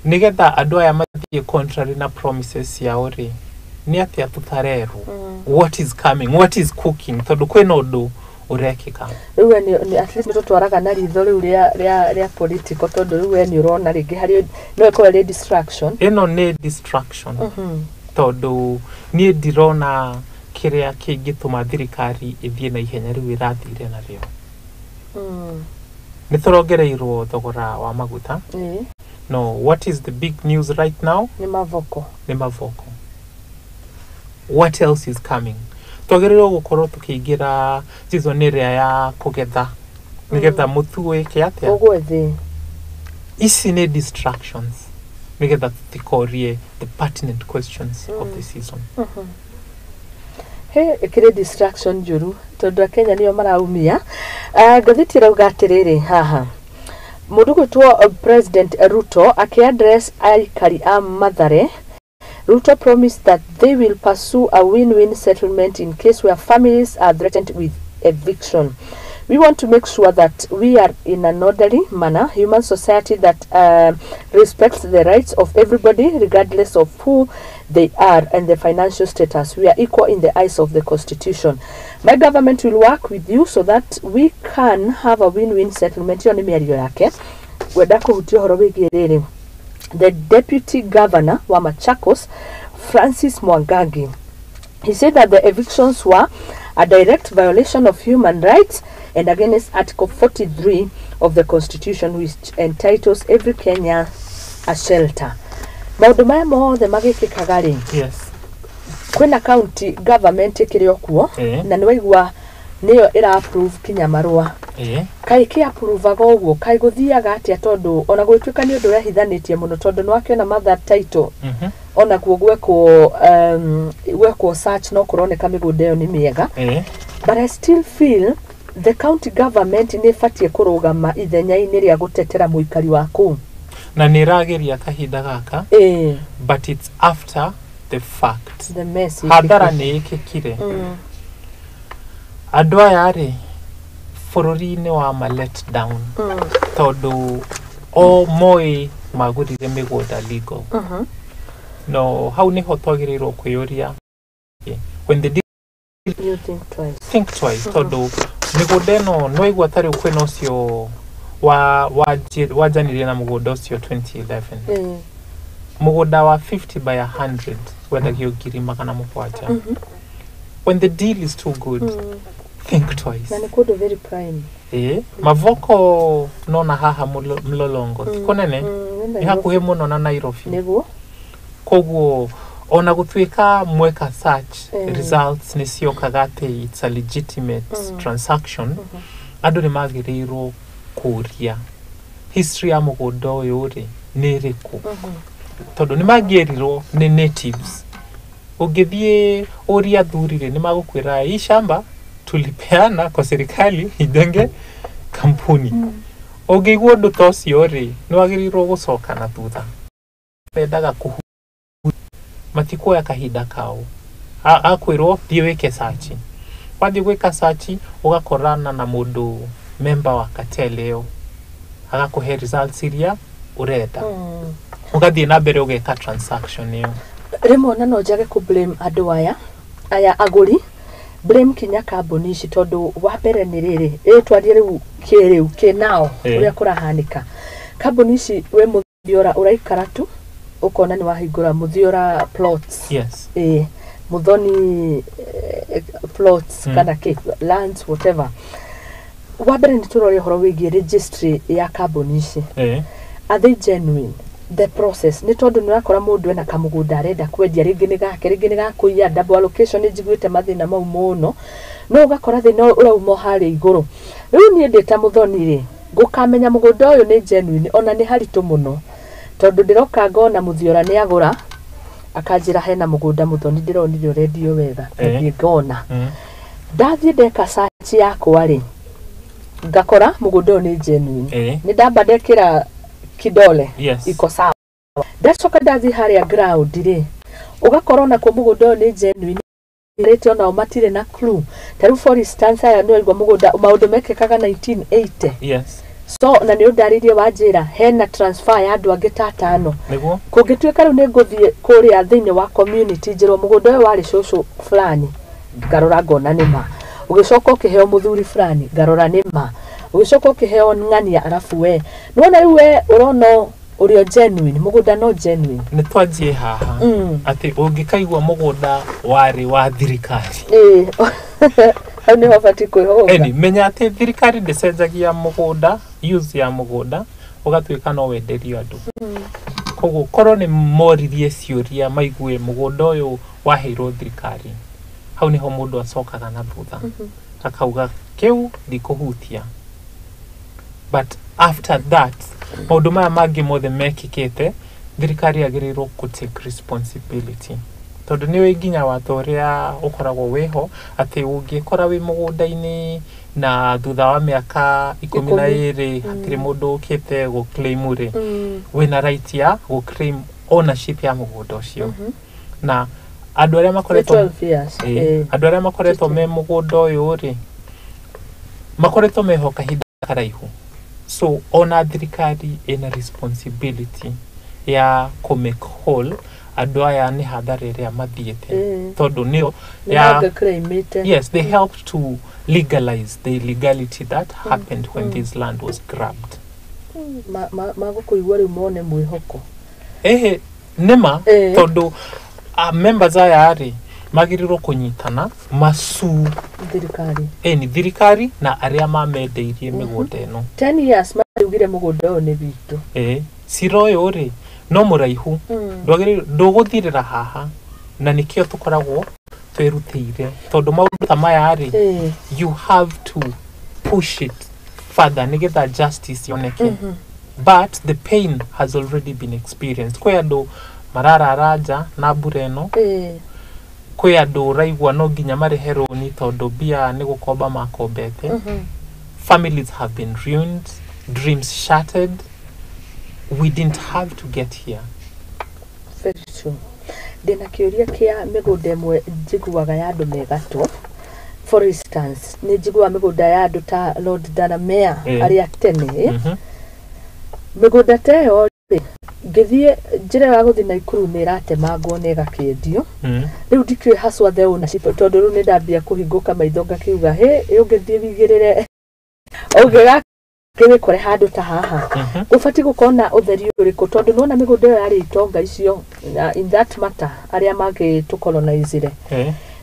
Nĩgetha andũ aya mathiĩ contrary na promises ciao rĩ, nĩ atĩa tũtarerwo? What is coming? What is cooking? Tondũ kwĩna ũndũ ũrekĩka. Rĩu we nĩ at least nĩtũtwaraga na ritho rĩu rĩa political, tondũ rĩu we nĩ ũrona rĩngĩ harĩ no ĩkorwo ĩrĩ distraction. Ĩno nĩ distraction, tondũ niĩ ndirona kĩrĩa kĩngĩtũma thirikari ĩthiĩ na ihenya rĩu ĩrathire narĩo. Nĩ tũrongereirwo thogora wa maguta. No what is the big news right now? Nĩ mavoko. Nĩ mavoko. What else is coming? Twagĩrĩirwo gũkorwo tũkĩingĩra season ĩrĩa ya kũgetha nĩgetha mũtu wĩke atĩa? Ũgwe thĩ. Ici nĩ distractions nĩgetha tũtikorie the pertinent questions of the season. He ĩkĩrĩ distraction njũru, tondũ akenya nĩo maraumia. Ngathĩti ĩrauga atĩrĩrĩ haha, mũndũ gwĩtwo President Ruto akĩaddress aikari a Mathare. Ruto promised that they will pursue a win-win settlement in case where families are threatened with eviction. We want to make sure that we are in an orderly manner, human society that respects the rights of everybody, regardless of who they are and their financial status. We are equal in the eyes of the Constitution. My government will work with you so that we can have a win-win settlement. Ĩyo nĩ mĩario yake. Wenda kũhutia ũhoro wĩgiĩ rĩrĩ, the deputy governor wa Machakos, Francis Mwangangi, he said that the evictions were a direct violation of human rights and against Article 43 of the Constitution, which entitles every Kenyan a shelter. Maũndũ maya mothe magĩkĩkaga rĩ, kwĩna county government ĩkĩrĩ o kuo, na nĩ waigua nĩyo ĩra approve kinya marũa. Kaĩ kĩ approvaga ũguo? Kaĩ gũthiaga atĩa? Tondũ ona gũgĩtuĩka nĩ ũndũ ũrehithanĩtie mũno, tondũ nĩ wakĩona mother title, onakuo gwekwo search no kũroneka mĩgũnda ĩyo nĩ mĩega, but I still feel the county government nĩ ĩbatiĩ kũrũgama ithenya-inĩ rĩa gũtetera mũikari wa kũu. Na nĩ ĩrageria kahinda gaka, but it's after the fact. The mess Hathara ĩkĩkĩte. Nĩ ĩkĩkire. Andũ aya rĩ, bũrũri-inĩ wa ma let down, tondũ o moĩ magũrire mĩgũnda legal. No hau nĩho twagĩrĩirwo kwĩyũria, when the You think twice. Think twice, tondũ Mĩgũnda ĩno nĩwaigua ta rĩu kwĩna ũcio wanjanirie na mũgũnda ũcio 2011. Mũgũnda wa 50 by 100 wendagio 700,000. When the deal is too good, think twice. Na nĩ kũndũ very prime. Ĩĩ, Mavoko nona haha Mlolongo ti kũnene, nĩ nĩ hakuhĩ mũno na Nairobi. Nĩguo. Koguo ona gũtuĩka mweka search, results nĩ ciokaga atĩ it's a legitimate transaction, andũ nĩ magĩrĩirwo kũria history ya mũgũnda ũyũ rĩ nĩ ĩrĩkũ, tondũ nĩ mangĩerirwo nĩ natives. Ũngĩthiĩ ũrie athuri rĩ, nĩ magũkwĩra hii shamba tulipeana kwa serikali ijenge kampuni. Ũngĩigua ũndũ ta ũcio rĩ, nĩ wagĩrĩirwo gũcoka na thutha. Mendaga kũhu matikuoya kahinda kao. Akwĩrwo thiĩ wĩke search. Wathiĩ gwĩka search ũgakorana na mũndũ member wa cartel ĩyo, agakũhe results iria ũrenda, ũgathiĩ na mbere ũgeka transaction ĩyo. Rĩmwe ona no njage kũ blame andũ aya agũri, blame kinya kambuni ici, tondũ wa mbere nĩ rĩrĩ, ĩ twarie rĩu kĩrĩu kĩnao ũrĩa kũrahanĩka. Kambuni ici, wĩ Mũthiora ũraikara tu ũkona nĩ wahingũra Mũthiora plots. Ĩ Muthoni plots kana kĩ lands, whatever. Wa mbere nĩ tũrore ũhoro wĩgiĩ registry ya kambuni ici. Are they genuine, the process? Nĩ tondũ nĩ ũrakora mũndũ ena kamũgũnda arenda kwendia, rĩngĩ nĩ gake, rĩngĩ nĩ gakũiya, double allocation. Nĩ njiguĩte mathĩna mau mũno, no ũgakora thĩna ũrauma o harĩa igũrũ. Rĩu niĩ ndĩ ta Mũthoni rĩ, ngũkamenya mũgũnda ũyũ nĩ genuine ona nĩ haritũ mũno, tondũ ndĩroka ngona Mũthiora nĩ agũra, akanjĩra hena mũgũnda Mũthoni ndĩronire ũrendio wetha. Ngathiĩ ngona. Ndathiĩ ndeka search yakwa rĩ, ngakora mũgũnda ũyũ nĩ genuine. Nĩ ndamba ndekĩra kidole, iko sawa. Ndacoka ndathiĩ harĩa ground rĩ, ũgakora onakuo mũgũnda ũyũ nĩ genuine, rĩte onao matirĩ na clue. Ta rĩu for instance aya nĩ waigua mũgũnda maũndũ mekĩkaga 1980. So na nĩ ũndarĩirie wanjĩra hena transfer ya andũ angĩ ta atano. Nĩguo. Kũngĩtuĩka rĩu nĩ ngũthiĩ kũrĩa thĩinĩ wa community njĩrwo mũgũnda ũyũ warĩ cũcũ fulani, ngarora ngona nĩ ma, ũgĩcoka ũkĩheo mũthuri fulani, ngarora nĩ ma, ũgĩcoka ũkĩheo ng'ania, arabu we nĩwona rĩu we ũrona ũrĩa genuine mũgũnda no genuine. Nĩ twanjie haha atĩ ũngĩkaigua mũgũnda warĩ wa thirikari, Ĩĩ, hau nĩho batiĩ kwĩhũga. Eni menya atĩ thirikari ndĩcenjagia mũgũnda, use ya mũgũnda ũgatuĩka no wenderio andũ. Koguo korwo nĩ moririe ciũria maigue mũgũnda ũyũ waheirwo thirikari, hau nĩho mũndũ acokaga na thutha akauga kĩu ndikũhutia. But after that, maũndũ maya mangĩ mothe mekĩkĩte, thirikari yagĩrĩirwo kũ take responsibility, tondũ nĩ nginya watho ũrĩa ũkoragwo wĩho atĩ ũngĩkora wĩ mũgũnda-inĩ na thutha wa mĩaka 12 hatirĩ mũndũ ũkĩte gũ claim rĩ, wĩna right ya gũ claim ownership ya mũgũnda ũcio. Na andũ arĩa Nĩ makoretwo 12 years. Ĩĩ, andũ arĩa makoretwo me mũgũnda ũyũ rĩ, makoretwo meho kahinda karaihu, so ona thirikari ĩna responsibility ya kũ make whole andũ aya nĩ hathara ĩrĩa mathiĩte, tondũ nĩo nĩ ya mangĩclaimĩte. Yes, they helped to legalize the illegality that happened when this land was grabbed. Magũkũigua rĩu mone mwĩhoko. Ehe, nĩma. Tondũ members aya rĩ magĩrĩirwo kũnyitana macu thirikari. Ĩni thirikari na arĩa mamendeirie mĩgũnda ĩno. 10 years mariugire mũgũnda ũyũ nĩ witũ. Ĩĩ, cira ũyũ rĩ no mũraihu, ndwagĩrĩirwo ndũgũthirĩra haha, na nĩkĩo tũkoragwo twĩrutĩire, tondũ maũndũ ta maya rĩ, you have to push it further nĩgetha justice yoneke. But the pain has already been experienced. Kwĩ andũ mararara nja na mbura ĩno, kwĩ andũ ũraigua no nginya marĩhe rũni tondũ mbia nĩ gũkomba makombete. Families have been ruined, dreams shattered. We didn't have to get here. Very true. Ndĩna kĩũria kĩa mĩgũnda ĩmwe njiguaga ya andũ megatwo. For instance, nĩ njiguaga mĩgũnda ya andũ ta Lord Delamere arĩa tene. Mĩgũnda ta ĩyo rĩ, Ngĩthiĩ njĩra ya gũthiĩ Naikuru nĩ ĩratemangwo na ĩgakĩendio. Rĩu ndikĩũĩ haswa the ownership, tondũ rĩu nĩ ndambia kũhingũka maitho ngakiuga hĩ, ũngĩthiĩ wigĩrĩre ũngĩgakĩwĩkore handũ ta haha, gũbatiĩ gũkorwo na ũtheri ũrĩkũ, tondũ nĩwona mĩgũnda ĩyo yarĩ itonga icio, in that matter arĩa mangĩtũkolonizire.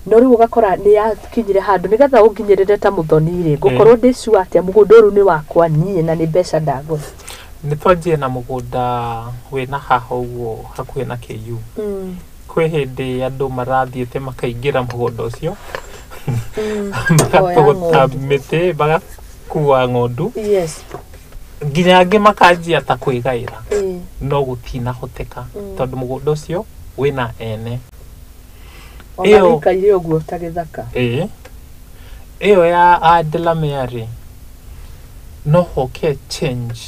No rĩu ũgakora nĩ yakinyire handũ nĩgetha ũnginyĩrĩre ta Mũthoni rĩ, ngũkorwo ndĩ sure atĩa mũgũnda ũyũ nĩ wakwa niĩ na nĩ mbeca ndagũra? Nĩ twanjie na mũgũnda wĩna haha ũguo hakuhĩ na KU. Kwĩ hĩndĩ andũ marathiĩte makaingĩra mũgũnda ũcio, magatũgũta mĩtĩ, magakua ng'ondu, nginya angĩ makanjia ta kwĩgaĩra, no gũtinahoteka tondũ mũgũnda ũcio wĩna ene. Ona wĩikaire ũguo ta gĩthaka. Ĩĩ, ĩyo ya Delamere rĩ, no hoke change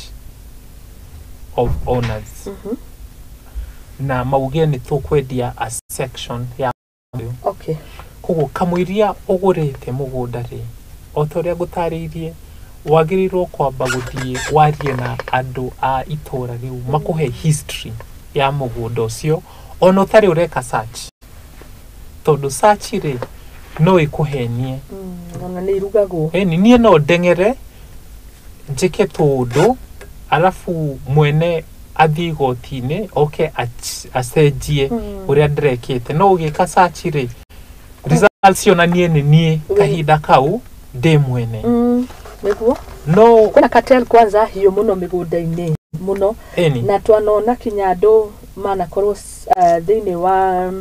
of owners na mauge nĩ tũkwendia a section ya ũyũ. Koguo kamũiria ũgũrĩte mũgũnda rĩ, o ta ũrĩa ngũtarĩirie, wagĩrĩirwo kwamba gũthiĩ warie na andũ a itũra rĩu, makũhe history ya mũgũnda ũcio ona ũtarĩ ũreka search, tondũ search rĩ no ĩkũhenie. Ona nĩ irugagwo. Ĩni niĩ no ndeng'ere njĩke tũũndũ, arabu mwene athiĩ igoti-inĩ oke acenjie ũrĩa ndĩrekĩte. No ũgĩka search rĩ, results cionanie nĩ niĩ kahinda kau ndĩ mwene. Nĩguo. No kwĩna cartel kwanza hiũ mũno mĩgũnda-inĩ mũno. Na twanona kinya andũ manakorwo thĩinĩ wa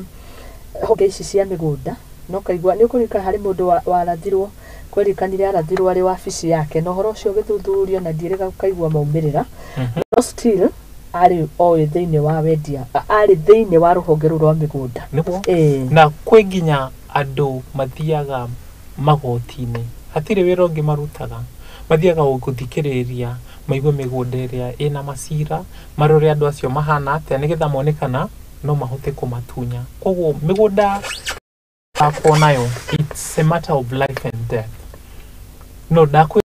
honge ici cia mĩgũnda, no kaigua nĩ ũkũririkana harĩ mũndũ warathirwo, kwerikanire arathirwo arĩ wabici yake, na ũhoro ũcio ũgĩthuthurio na ndiĩrĩga gũkaigua maumĩrĩra. No still arĩ oĩ thĩinĩ wa wendia, arĩ thĩinĩ wa rũhonge rũu rwa mĩgũnda. Nĩguo. Na kwĩ nginya andũ mathiaga magoti-inĩ, hatirĩ wĩra ũngĩ marutaga, mathiaga gũthikĩrĩria maigue mĩgũnda ĩrĩa ĩna macira, marore andũ acio mahana atĩa, nĩgetha mone kana no mahote kũmatunya. Koguo mĩgũnda yakwo nayo, it's a matter of life and death. No ndakwĩ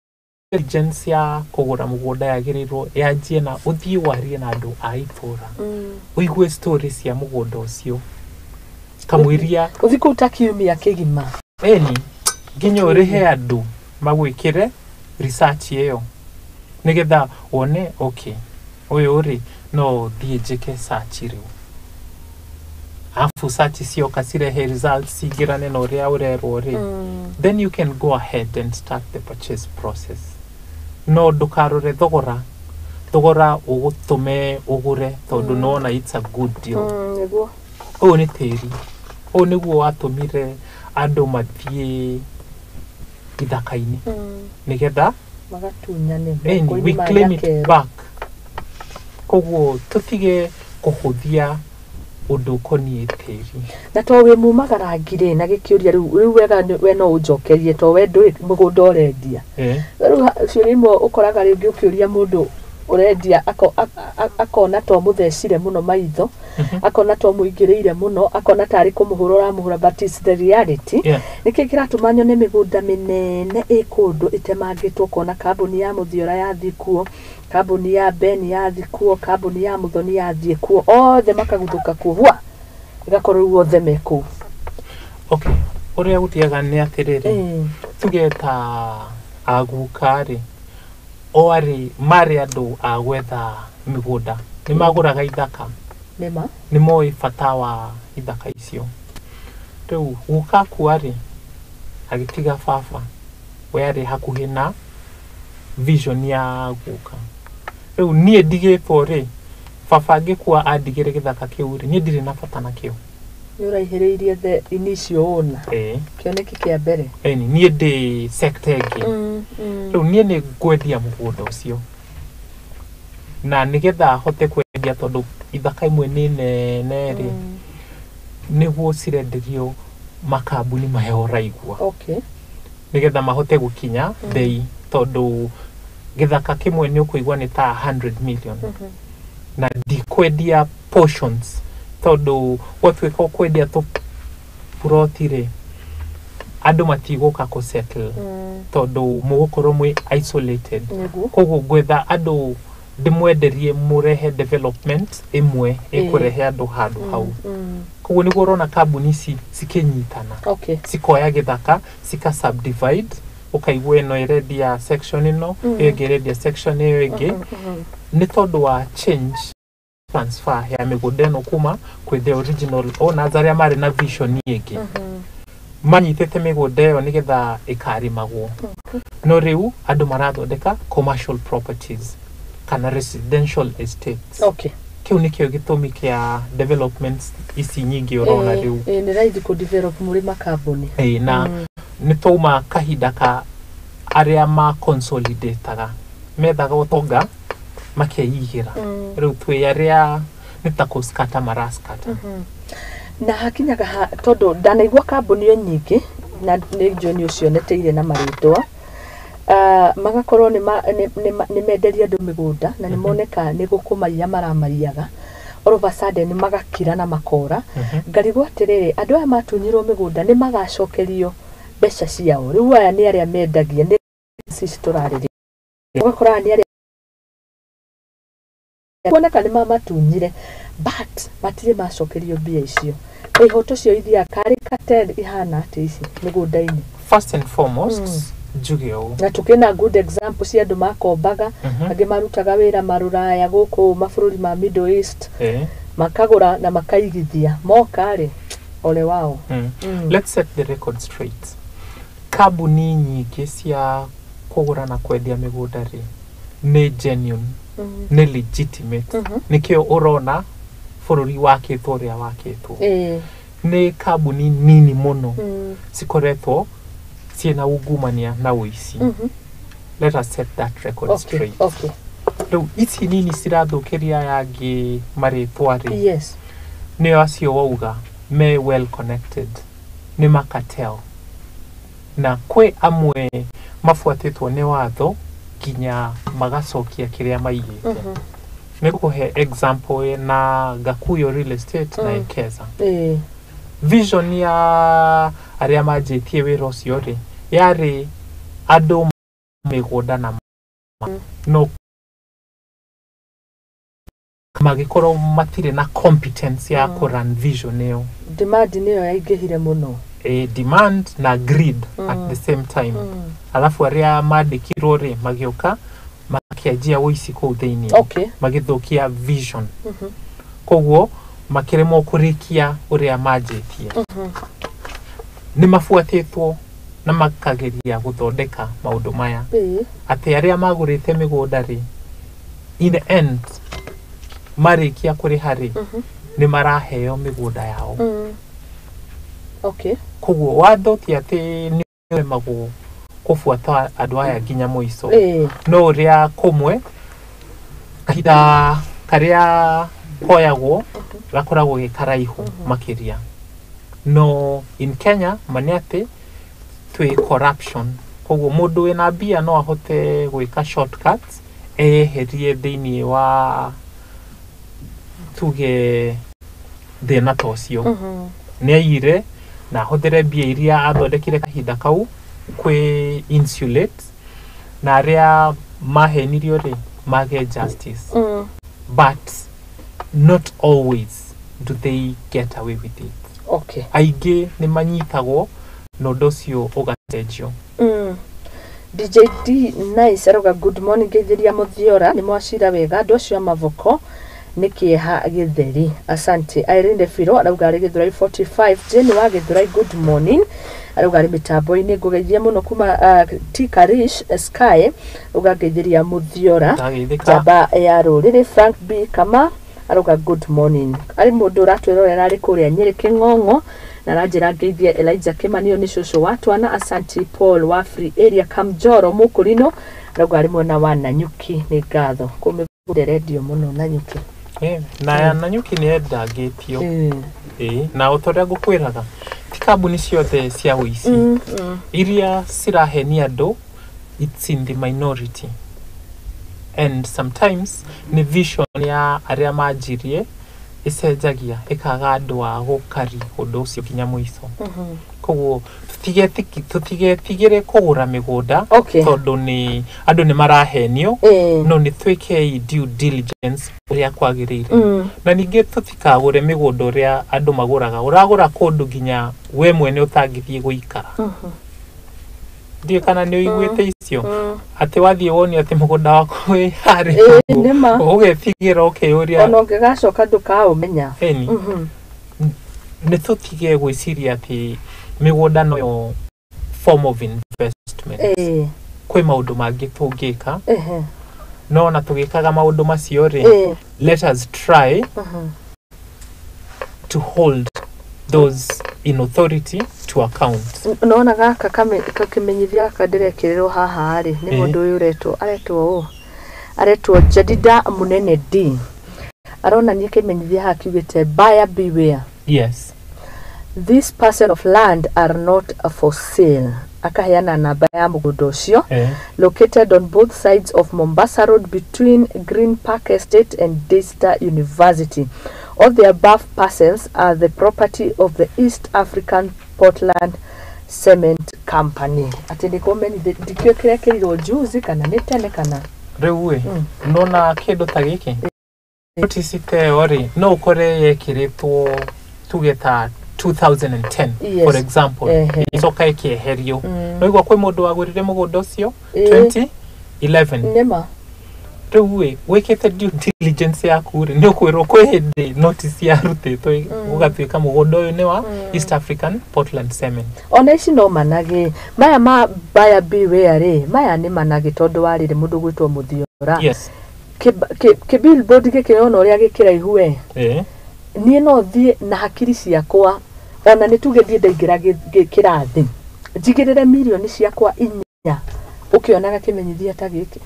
diligence ya kũgũra mũgũnda yagĩrĩirwo yanjie na ũthiĩ warie na andũ a itũra, ũigue story cia mũgũnda ũcio kamũiria ũthiĩ kũu ta kiumia kĩgima. Ĩni, nginya ũrĩhe andũ magwĩkĩre research ĩyo nĩgetha wone, okay, ũyũ rĩ, no thiĩ njĩke search rĩu, arabu search cioka cirehe results cingĩrane na ũrĩa ũrerwo rĩ, then you can go ahead and start the purchase process. No ndũkarore thogora, thogora ũgũtũme ũgũre tondũ nĩwona it's a good deal. Nĩguo. Ũyũ nĩ tĩri, ũyũ nĩguo watũmire andũ mathiĩ ithaka-inĩ nĩgetha magatunyane ĩni moko-inĩ we ma claim it Nyakerũ. back. Koguo tũtige kũhũthia ũndũ ũkoniĩ tĩri. Na to wĩ mumagarangi rĩ, na gĩkĩũria rĩu wega we no ũnjokerie, to we ndũĩ mũgũnda ũrendia. Rĩu ciũria imwe ũkoraga rĩngĩ ũkĩũria mũndũ ũrendia akona to mũthecire mũno maitho, akona to mũingĩrĩire mũno, akona tarĩ kũmũhũra ũramũhũra, but it's the reality. Nĩkĩ kĩratũma nyone mĩgũnda mĩnene ĩ kũndũ ĩtemangĩtwo, ũkona kambuni ya Mũthiora yathiĩ kuo, kambuni ya Ben yathiĩ kuo, kambuni ya Mũthoni yathiĩ kuo, othe makaguthũka kuo, hua ĩgakorwo rĩu othe me kũu? Okay, ũrĩa gũthiaga nĩ atĩrĩrĩ, tuge ta aguka rĩ, o arĩ marĩ andũ a gwetha mĩgũnda, nĩ magũraga ithaka. Nĩma. Nĩ moĩ bata wa ithaka icio. Rĩu guka akua rĩ, agĩtiga baba, we arĩ hakuhĩ na vision ya guka. Rĩu niĩ ndigĩtwo rĩ, baba angĩkua andigĩre gĩthaka kĩu rĩ, niĩ ndirĩ na bata nakĩo. Nĩ ũraihĩrĩirie the initial owner. Kĩoneki kĩa mbere. Ĩni, niĩ ndĩ sector ĩngĩ. Rĩu niĩ nĩ ngwendia mũgũnda ũcio, na nĩgetha hote kwendia, tondũ ithaka imwe nĩ nene rĩ, nĩguo cirenderio makambuni maya ũraigua, nĩgetha mahote gũkinya bei, tondũ gĩthaka kĩmwe nĩ ũkũigua nĩ ta 100 million, na ndikwendia portions, tondũ gwatuĩka ũkwendia tũpuroti rĩ, andũ matigũka kũ settle tondũ mũgũkorwo mwĩ isolated. Koguo ngwetha andũ Ndĩmwenderie mũrehe development ĩmwe ĩkũrehe andũ handũ hau. Koguo nĩguo ũrona kambuni ici cikĩnyitana, cikoya gĩthaka, cika subdivide, ũkaigua ĩno ĩrendia section ĩno, ĩyo ĩngĩ ĩrendia section ĩyo ĩngĩ, nĩ tondũ wa change transfer ya mĩgũnda ĩno kuma kwĩ the original owners arĩa marĩ na vision ĩngĩ, manyitĩte mĩgũnda ĩyo nĩgetha ĩkarĩmagwo, no rĩu andũ marathondeka commercial properties kana residential estates. Kĩu nĩkĩo gĩtũmi kĩa developments ici nyingĩ ũrona rĩu. Nĩ raithi kũ develop mũrĩ makambuni. Ĩĩ, na nĩ twauma kahinda ka arĩa ma consolidataga, methaga ũtonga makeigĩra. Rĩu twĩ arĩa nĩ ta kũskata maraskata. Na hakinyaga ha, tondũ ndanaigua kambuni o nyingĩ na nĩ njũĩ nĩ ũcioneteire na marĩtwa, magakorwo nĩ menderia andũ mĩgũnda na nĩ moneka nĩ gũkũmaiya maramaiyaga, all of a sudden magakira na makora. Ngarigwo atĩrĩrĩ, andũ aya matunyirwo mĩgũnda nĩ magacokerio mbeca ciao? Rĩu aya nĩ arĩa mendagia, nĩ ici tũrarĩrĩria, ũgakora aya nĩ arĩa kuoneka nĩ mamatunyire but matirĩ macokerio mbia icio. Na ihoto cio ithiaga karĩ cartel ihana atĩ ici mĩgũnda-inĩ? First and foremost, njuge ũũ. Na tũkĩna good example cia andũ makombaga, angĩ marutaga wĩra marũraya gũkũ mabũrũri ma Middle East, makagũra na makaigithia, moka rĩ, ole wao. Let's set the record straight. Kambuni nyingĩ cia kũgũra na kwendia mĩgũnda rĩ, nĩ genuine, nĩ legitimate. Nĩkĩo ũrona bũrũri wakĩtwo ũrĩa wakĩtwo. Nĩ kambuni nini mũno cikoretwo ciĩna ungumania na ũici. Let us set that record straight. Rĩu ici nini cirathũkĩria aya angĩ marĩtwa rĩ, nĩo acio wauga me well connected, nĩ macartel, na kwĩ amwe mabuatĩtwo nĩ watho nginya magacokia kĩrĩa maigĩte. Nĩ ngũkũhe example na Gakuyo Real Estate na Ekeza. Vision ya arĩa manjĩtie wĩra ũcio rĩ, yarĩ andũ mĩgũnda na no magĩkorwo matirĩ na competence ya kũrun vision ĩyo. Demand nĩyo yaingĩhire mũno. Demand na greed at the same time. Alafu arĩa mandĩkirwo rĩ, magĩũka makĩanjia ũici kũu thĩinĩ, magĩthũkia vision. Koguo makĩremwo kũrĩkia ũrĩa manjĩtie. Nĩ mabuatĩtwo na makageria gũthondeka maũndũ maya, atĩ arĩa magũrĩte mĩgũnda rĩ, in the end marĩkia kũrĩha rĩ, nĩ maraheo mĩgũnda yao. Koguo watho ti atĩ nĩ ũremagwo kũbuata andũ aya nginya mũico, no ũrĩa kũmwe kahinda karĩa koyagwo gakoragwo gĩ karaihu makĩria. No in Kenya ma nĩ atĩ twĩ corruption, koguo mũndũ wĩna mbia no ahote gwĩka shortcuts eyeherie thĩinĩ wa tuge thĩna ta ũcio. Nĩ aiyire na ahũthĩre mbia iria athondekire kahinda kau kwĩ insulate, na arĩa mahenirio rĩ, mage justice. But not always do they get away with it. Aingĩ nĩ manyitagwo na ũndũ ũcio ũgacenjio. DJ D Nice arauga, "Good morning, ngeithĩria Mũthiora, nĩ mwacira wega andũ acio a Mavoko, nĩ kĩeha gĩtheri, asante." Irene Firo arauga arĩ Gĩthũrai 45. Jane wa Gĩthũrai, good morning, arauga arĩ mĩtambo-inĩ. Ngũgeithia mũno kuma T Karish Sky, auga ngeithĩria Mũthiora. Ndageithĩka. Njamba ya rũrĩrĩ Frank B Kama arauga good morning, arĩ mũndũ ũratwĩrorera arĩ kũrĩa Nyĩrĩ Kĩng'ong'o, na aranjĩra ngeithie Elijah Kĩmanio, nĩ cũcũ wa twana, asanti. Paul wa Free Area Kamjoro Mũkũrinũ arauga arĩ mwena wa Nanyuki, nĩ ngatho kũmĩgũnde redio mũno Nanyuki. Na Nanyuki nĩ endangĩtio. Ĩĩ, na o ta ũrĩa ngũkwĩraga, ti kambuni ciothe cia ũici. Iria cirahenia andũ, it's in the minority, and sometimes nĩ vision ya arĩa manjirie. Ĩcenjagia ĩkaga andũ a gũkari ũndũ ũcio nginya mũico. Koguo tũtigetigĩre kũgũra mĩgũnda, tondũ nĩ andũ nĩ marahenio, no nĩ twĩkei due diligence ũrĩa kwagĩrĩire. Na ningĩ tũtikagũre mĩgũnda ũrĩa andũ magũraga. Ũragũra kũndũ nginya we mwene ũtangĩthiĩ gũikara. Ndiũĩ kana nĩ ũiguĩte icio, atĩ wathiĩ wonio atĩ mũgũnda waku wĩ harĩa Ĩĩ, nĩma. ũgetigĩra ũkeyũria. Ona ũngĩgacoka ndũkaũmenya. Ĩni. Nĩ tũtige gwĩciria atĩ mĩgũnda noyo form of investment. Kwĩ maũndũ mangĩ tũngĩka, no ona tũgĩkaga maũndũ macio rĩ, let us try to hold those in authority to account. Nona gaka kakĩmenyithia gaka ndĩrekĩrĩrwo haha rĩ, nĩ mũndũ ũyũ ũretwo aretwo ũ, aretwo Jadida Munene D, aronania kĩmenyithia haha kiugĩte, "Buyer beware." "This parcel of land are not for sale." Akaheana namba ya mũgũnda ũcio. "Located on both sides of Mombasa Road between Green Park Estate and Daystar University. All the above parcels are the property of the East African Portland Cement Company." Atĩ nĩ kũmenyithia, ndikĩũĩ kĩrekĩrirwo juzi kana nĩ tene kana Rĩu ĩ, nona kĩndũ ta gĩkĩ, notice ta ĩyo rĩ, no ũkore yekĩrĩtwo tuge ta 2010, for example, ĩcoka ĩkĩeherio. No igua kwĩ mũndũ wagũrire mũgũnda ũcio 2011. Nĩma. Rĩu ĩ, wĩkĩte due diligence yaku rĩ, nĩ ũkwĩrwo kwĩ hĩndĩ notice yarutĩtwo gũgatuĩka mũgũnda ũyũ nĩ wa East African Portland Cement. Ona ici no managĩ maya ma buyer beware rĩ, maya nĩ managĩ tondũ wa rĩrĩ, mũndũ gwĩtwo Mũthiora, kĩ billboard gĩkĩ, ona ũrĩa gĩkĩraihu we, niĩ no thiĩ na hakiri ciakwa, ona nĩ tuge thiĩ ndaingĩra kĩrathi njigĩrĩre mirioni ciakwa 4 ũkĩonaga kĩmenyithia ta gĩkĩ?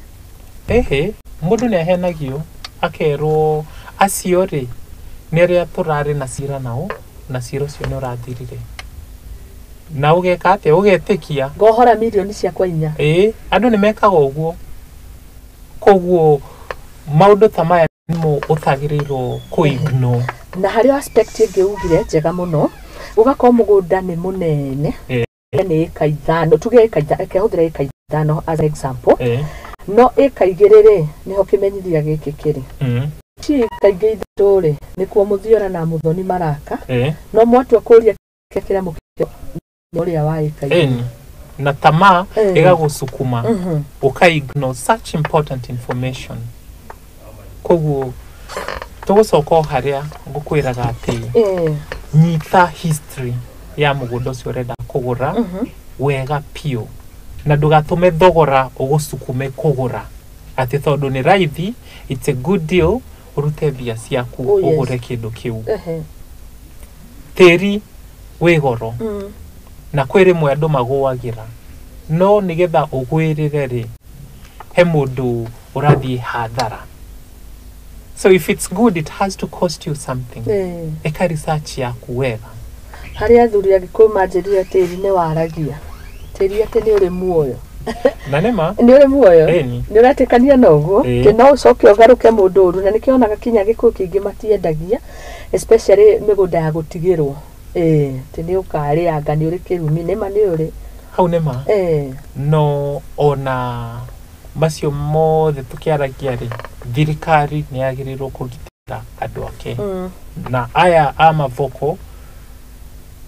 Ĩhĩ, mũndũ nĩ ahenagio akerwo acio rĩ nĩ arĩa tũrarĩ na cira nao, na cira ũcio nĩ ũrathirire, na ũgeka atĩa? Ũgetĩkia. Ngohora mirioni ciakwa 4. Ĩĩ, andũ nĩ mekaga ũguo. Koguo maũndũ ta maya nĩmo ũtagĩrĩirwo kũ-ignore. Na harĩ aspect ĩngĩ ugire njega mũno, ũgakorwo mũgũnda nĩ mũnene, nĩ ĩka 5, tuge ĩka reke hũthĩre ĩka 5 as an example, no ĩka 2 rĩ, nĩho kĩmenyithia gĩkĩ kĩrĩ. Ci ĩka ingĩ 3 rĩ, nĩkuo Mũthiora na Mũthoni maraka, no mwatua kũria kĩrĩa mũkĩo ũrĩa wa ĩka 2. Ĩni, na tamaa ĩgagũcukuma ũka-ignore such important information. Koguo tũgũcoka o harĩa ngũkwĩraga atĩ nyita history ya mũgũnda ũcio ũrenda kũgũra wega biũ, na ndũgatũme thogora ũgũcukume kũgũra atĩ tondũ nĩ raithi, it's a good deal, ũrute mbia ciaku ũgũre kĩndũ kĩu. Tĩri wĩ goro, na kwĩ rĩmwe andũ magũagĩra, no nĩgetha ũgwĩrĩre rĩ, he mũndũ ũrathiĩ hathara. So if it's good, it has to cost you something. Ĩka research yaku wega. Harĩ athuri a Gĩkũyũ manjĩrire tĩri nĩ waragia, tĩri atĩ nĩ ũrĩ muoyo. Na nĩma. Nĩ ũrĩ muoyo. Ĩni. Nĩ ũretĩkania na ũguo? Ĩĩ. Atĩ no ũcoke ũgarũke mũndũ ũru, na nĩkĩo onaga kinya Gĩkũyũ kĩingĩ matiendagia, especially mĩgũnda ya gũtigĩrwo, ĩĩ, atĩ nĩ ũkarĩanga, nĩ ũrĩ kĩrumi. Nĩma nĩ ũrĩ. Hau nĩma. No ona macio mothe tũkĩaragia rĩ, thirikari nĩ yagĩrĩirwo kũgitĩra andũ ake na aya a mavoko.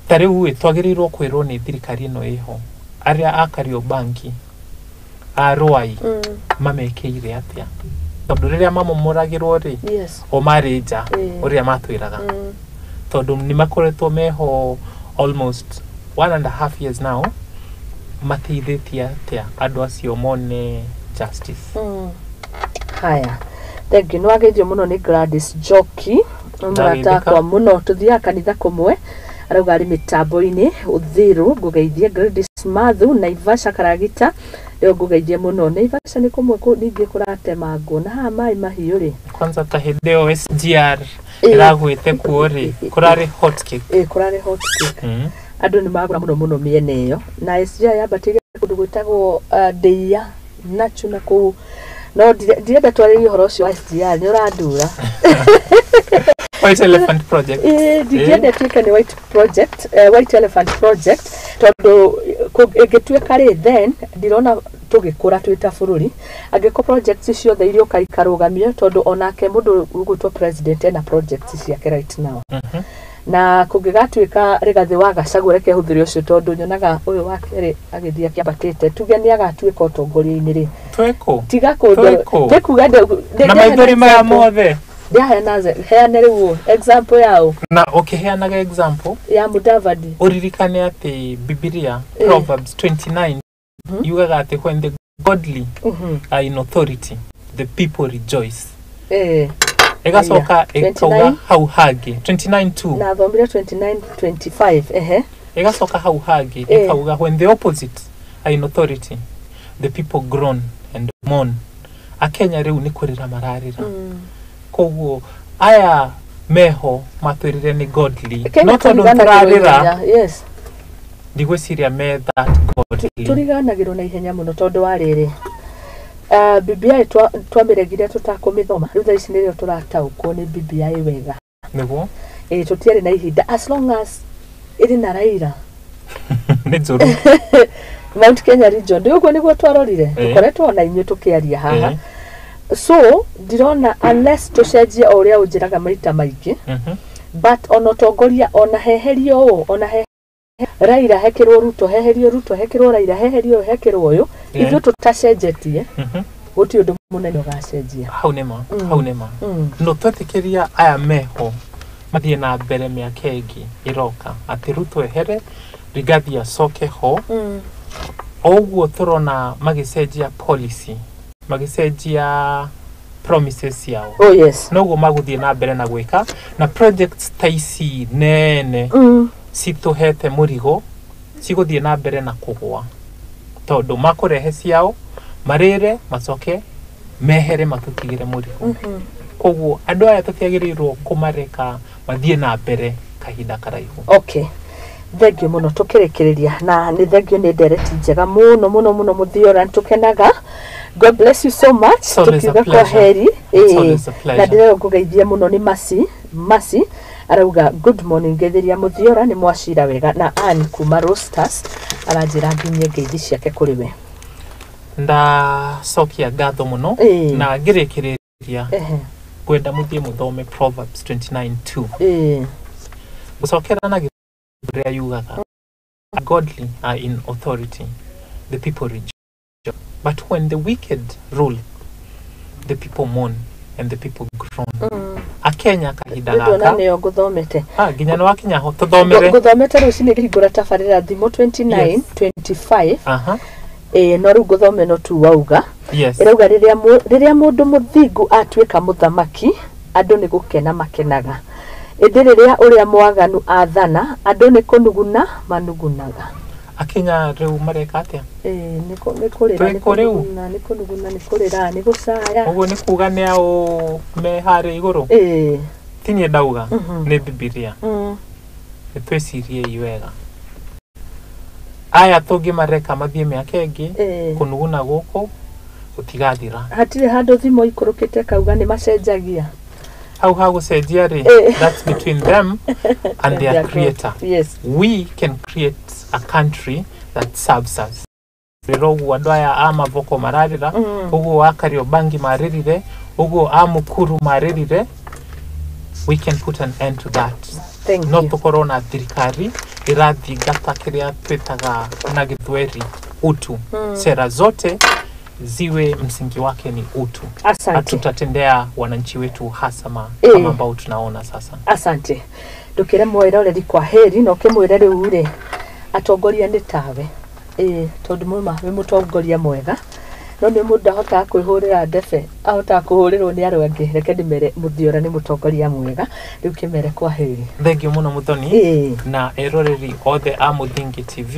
Ta rĩu ĩ, twagĩrĩirwo kwĩrwo nĩ thirikari ĩno ĩho, arĩa a Kariobangi, a Ruai, mamekĩire atĩa? Tondũ rĩrĩa mamomoragĩrwo rĩ, o marĩ nja, ũrĩa matwĩraga, tondũ nĩ makoretwo meho almost 1.5 years now, mateithĩtie atĩa andũ acio mone justice? Haya, thank you. Nĩ wageithio mũno nĩ Gladys Njoki, mũrata Ndageithĩka. wakwa mũno, tũthiaga kanitha kũmwe, arauga arĩ mĩtambo-inĩ ũthiru. Ngũgeithie Gladys Mathu, Naivasha Karagita, rĩo ngũgeithie mũno. Naivasha nĩ kũmwe ningĩ kũratemangwo na haha maĩ mahiũ rĩ. Kwanza ta hĩndĩ ĩyo SGR ĩragwĩte kuo rĩ, kũrarĩ hot cake. Ĩ, kũrarĩ hot cake. Andũ nĩ magũra mũno mũno mĩena ĩyo, na SGR yambatĩire kũndũ gwĩtagwo Ndĩia Nachu na kũu, no ndirenda twarĩrie ũhoro ũcio wa SGR, nĩ ũrandura. White Elephant Project. Ndingĩenda ĩtuĩke nĩ white project, white elephant project, tondũ ĩngĩtuĩka rĩ, then ndirona tũgĩkũra twĩ ta bũrũri angĩkorwo projects ciothe irĩũka ikarũgamio, tondũ onake mũndũ ũgwĩtwo president ena projects ciake right now. Na kũngĩgatuĩka Rigathĩ wa Gachagua, reke hũthĩre ũcio tondũ nyonaga ũyũ wa kerĩ agĩthiĩ akĩambatĩte, tuge nĩ agatuĩka ũtongoria-inĩ rĩ, Twĩkũ tiga Twĩkũ? Ndĩkuga na maithori maya mothe. Ndĩaheana, heane rĩu example yao. Na ũkĩheanaga example ya Mudavadi, ũririkane atĩ Bibilia, Proverbs 29, yugaga atĩ when the godly are in authority, the people rejoice. Ĩgacoka Aya, ĩkauga 29? hau hangĩ 29:2. Na thomire 29:25, ehe. Ĩgacoka hau hangĩ ĩkauga when the opposite are in authority, the people groan and mourn. Akenya rĩu nĩ kũrĩra mararĩra. Koguo aya meho matwĩrire nĩ godly, Kenya no tondũ tũriganagĩrwo tũrarĩra, ihenya, yes. ndigwĩciria me that godly. Tũriganagĩrwo na ihenya mũno tondũ wa rĩrĩ, BBI twamĩregire tũtakũmĩthoma. Rĩu thaa ici nĩrĩo tũrataũkwo nĩ BBI wega. Nĩguo. Ĩ tũtiarĩ na ihinda, as long as ĩrĩ na Raila. Nĩ njũru. Mount Kenya region nĩ ũguo nĩguo twarorire. Tũkoretwo ona inyuĩ tũkĩaria haha. So ndirona unless tũcenjie o ũrĩa ũnjĩraga maita maingĩ, but ona ũtongoria ona heherio ũũ, ona he Raila hekĩrwo Ruto, heherio Ruto hekĩrwo Raila, heherio ũyũ hekĩrwo ũyũ, ithuĩ tũtacenjetie, gũtirĩ ũndũ mũnene ũgacenjia. Hau nĩma, hau nĩma. No twetĩkĩria aya meho mathiĩ na mbere mĩaka ĩngĩ ĩroka, atĩ Ruto ehere, Rigathi acoke ho, o ũguo tũrona magĩcenjia policy, magĩcenjia promises ciao, Oh yes. noguo magũthiĩ na mbere na gwĩka na projects ta ici nene citũhete mũrigo, cigũthiĩ na mbere na kũgũa tondũ makũrehe ciao marĩre macoke mehere matũtigĩre mũrigo. Koguo andũ aya tũtiagĩrĩirwo kũmareka mathiĩ na mbere kahinda karaihu. Okay, thengio mũno. Tũkĩrĩkĩrĩria na nĩ thengio nĩ ndereti njega mũno mũno mũno, Mũthiora, nĩ tũkenaga. God bless you so much. It's always a Tukiuga kwa pleasure. heri. It's always a pleasure. Na ndĩrerwo ngũgeithie mũno nĩ Masi. Masi arauga good morning, ngeithĩria Mũthiora nĩ mwacira wega, na Ann kuma Roasters aranjĩra nginyie ngeithi ciake kũrĩ we. Ndacokia ngatho mũno. Na ngĩrĩkĩrĩria, ngwenda mũthiĩ mũthome Proverbs 29:2. Gũcokera na ũrĩa yugaga, godly are in authority, the people rejoice, but when the wicked rule, the people mourn and the people groan. Akenya kahinda Ndona gaka nĩyo ngũthomete. Ah, nginya nĩ wakinya ho tũthomere. Ngũthomete rũcinĩ ngĩhingũra tabarĩra thimũ 29 25. Ĩĩ, no rĩu ngũthome no tu wauga. Ĩrauga rĩrĩa mũndũ mũthingu atuĩka mũthamaki, andũ nĩ gũkena makenaga, ĩndĩ rĩrĩa ũrĩa mwaganu athana, andũ nĩ kũnuguna manugunaga. Akenya rĩu mareka atĩa? Ĩĩ, nĩ kũrĩra, nĩ Twĩkũ rĩu? kũnuguna, nĩ kũnuguna, nĩ kũrĩra, nĩ gũcaya. Ũguo nĩ kuga nĩ ao me harĩa igũrũ? Ĩĩ. Ti niĩ ndauga, nĩ Bibilia. Nĩ twĩciriei wega, aya tũngĩmareka mathiĩ mĩaka ĩngĩ, kũnuguna gũkũ gũtigathira. Hatirĩ handũ thimũ ikũrũkĩte kauga nĩ macenjagia. Hau ha gũcenjia rĩ, that's between them and their their God. creator. We can create a country that serves us. Rĩra ũguo andũ aya a Mavoko mararĩra, ũguo a Kariobangi marĩrire, ũguo a Mukuru marĩrire. We can put an end to that. Thank No you. tũkorwo na thirikari ĩrathingata kĩrĩa twĩtaga na gĩthweri utu. Sera zote ziwe msingi wake ni utu. Asante. Hatutatendea wananchi wetu uhasama kama ambao tunaona sasa. Asante. Ndũkĩre mwĩroreri kwa heri, na ũkĩmwĩre rĩu rĩ, atongoria nĩ tawe, ĩĩ, tondũ mũma wĩ mũtongoria mwega, no nĩ mũndũ ahotaga kwĩhũrĩra ndebe, ahotaga kũhũrĩrwo nĩ arĩa angĩ. Reke ndĩmere Mũthiora nĩ mũtongoria mwega. Rĩu kĩmere kwa heri. Thengio mũno, Mũthoni, na eroreri othe a Mũthingi TV.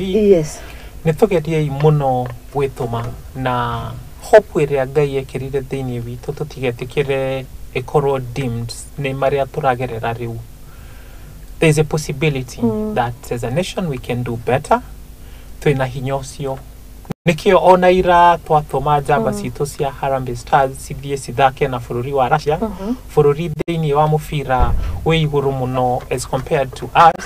Nĩ tũgeriei mũno gwĩtũma na hope ĩrĩa Ngai ekĩrire thĩinĩ witũ, tũtigetĩkĩre ĩkorwo dimmed nĩ marĩa tũragerera rĩu. There is a possibility that as a nation we can do better. Twĩna hinya ũcio. Nĩkĩo ona ira twatũma njamba citũ cia Harambee Stars cithiĩ cithake na bũrũri wa Russia, bũrũri thĩinĩ wa mũbira wĩ igũrũ mũno as compared to us,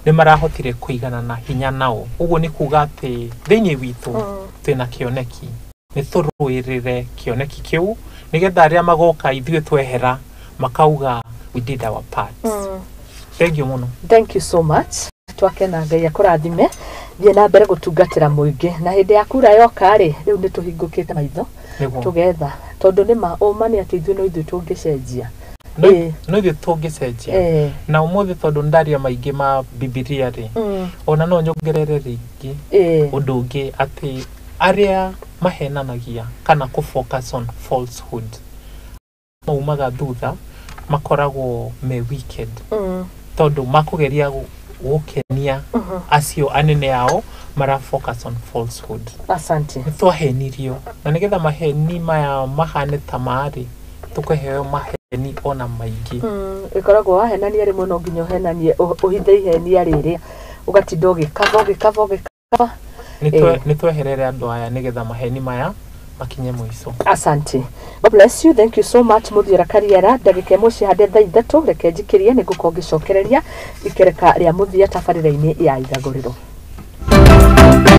nĩ marahotire kũiganana hinya nao. Ũguo nĩ kuga atĩ thĩinĩ witũ twĩna kĩoneki, nĩ tũrũĩrĩre kĩoneki kĩu nĩgetha arĩa magoka ithuĩ twehera makauga we did our part. Thank you mũno. Thank you so much. Twakena, Ngai akũrathime, thiĩ na mbere gũtungatĩra mũingĩ, na hĩndĩ ya kura yoka rĩ, rĩu nĩ tũhingũkĩte maitho tũgetha, tondũ nĩ ma ũma nĩ atĩ ithuĩ no ithuĩ tũngĩcenjia. No no ithuĩ tũngĩcenjia. Na ũmũthĩ tondũ ndaria maingĩ ma Bibilia rĩ, ona no nyongerere rĩngĩ ũndũ ũngĩ, atĩ arĩa mahenanagia kana kũ focus on falsehood maumaga thutha makoragwo me wicked, tondũ makũgeria gũkenia acio anene ao mara focus on falsehood. Asante. Nĩ twahenirio, na nĩgetha maheni maya mahane ta marĩ tũkũheo maheni ona maingĩ. Ĩkoragwo wahenania rĩmwe no nginya ũhenanie ũhithe ihenia rĩrĩa ũgatinda ũgĩkaba ũgĩkaba ũgĩkaba. Nĩ tweherere andũ aya nĩgetha maheni maya makinye mũico. Asante, God bless you. Thank you so much. Muthiora Kariera, ndagĩka ĩmwe cihande thaa 3, reke njikĩrie, nĩ ngũkorwo ngĩcokereria ikereka rĩa mũthia tabarĩra-inĩ ya Ithagũrĩro.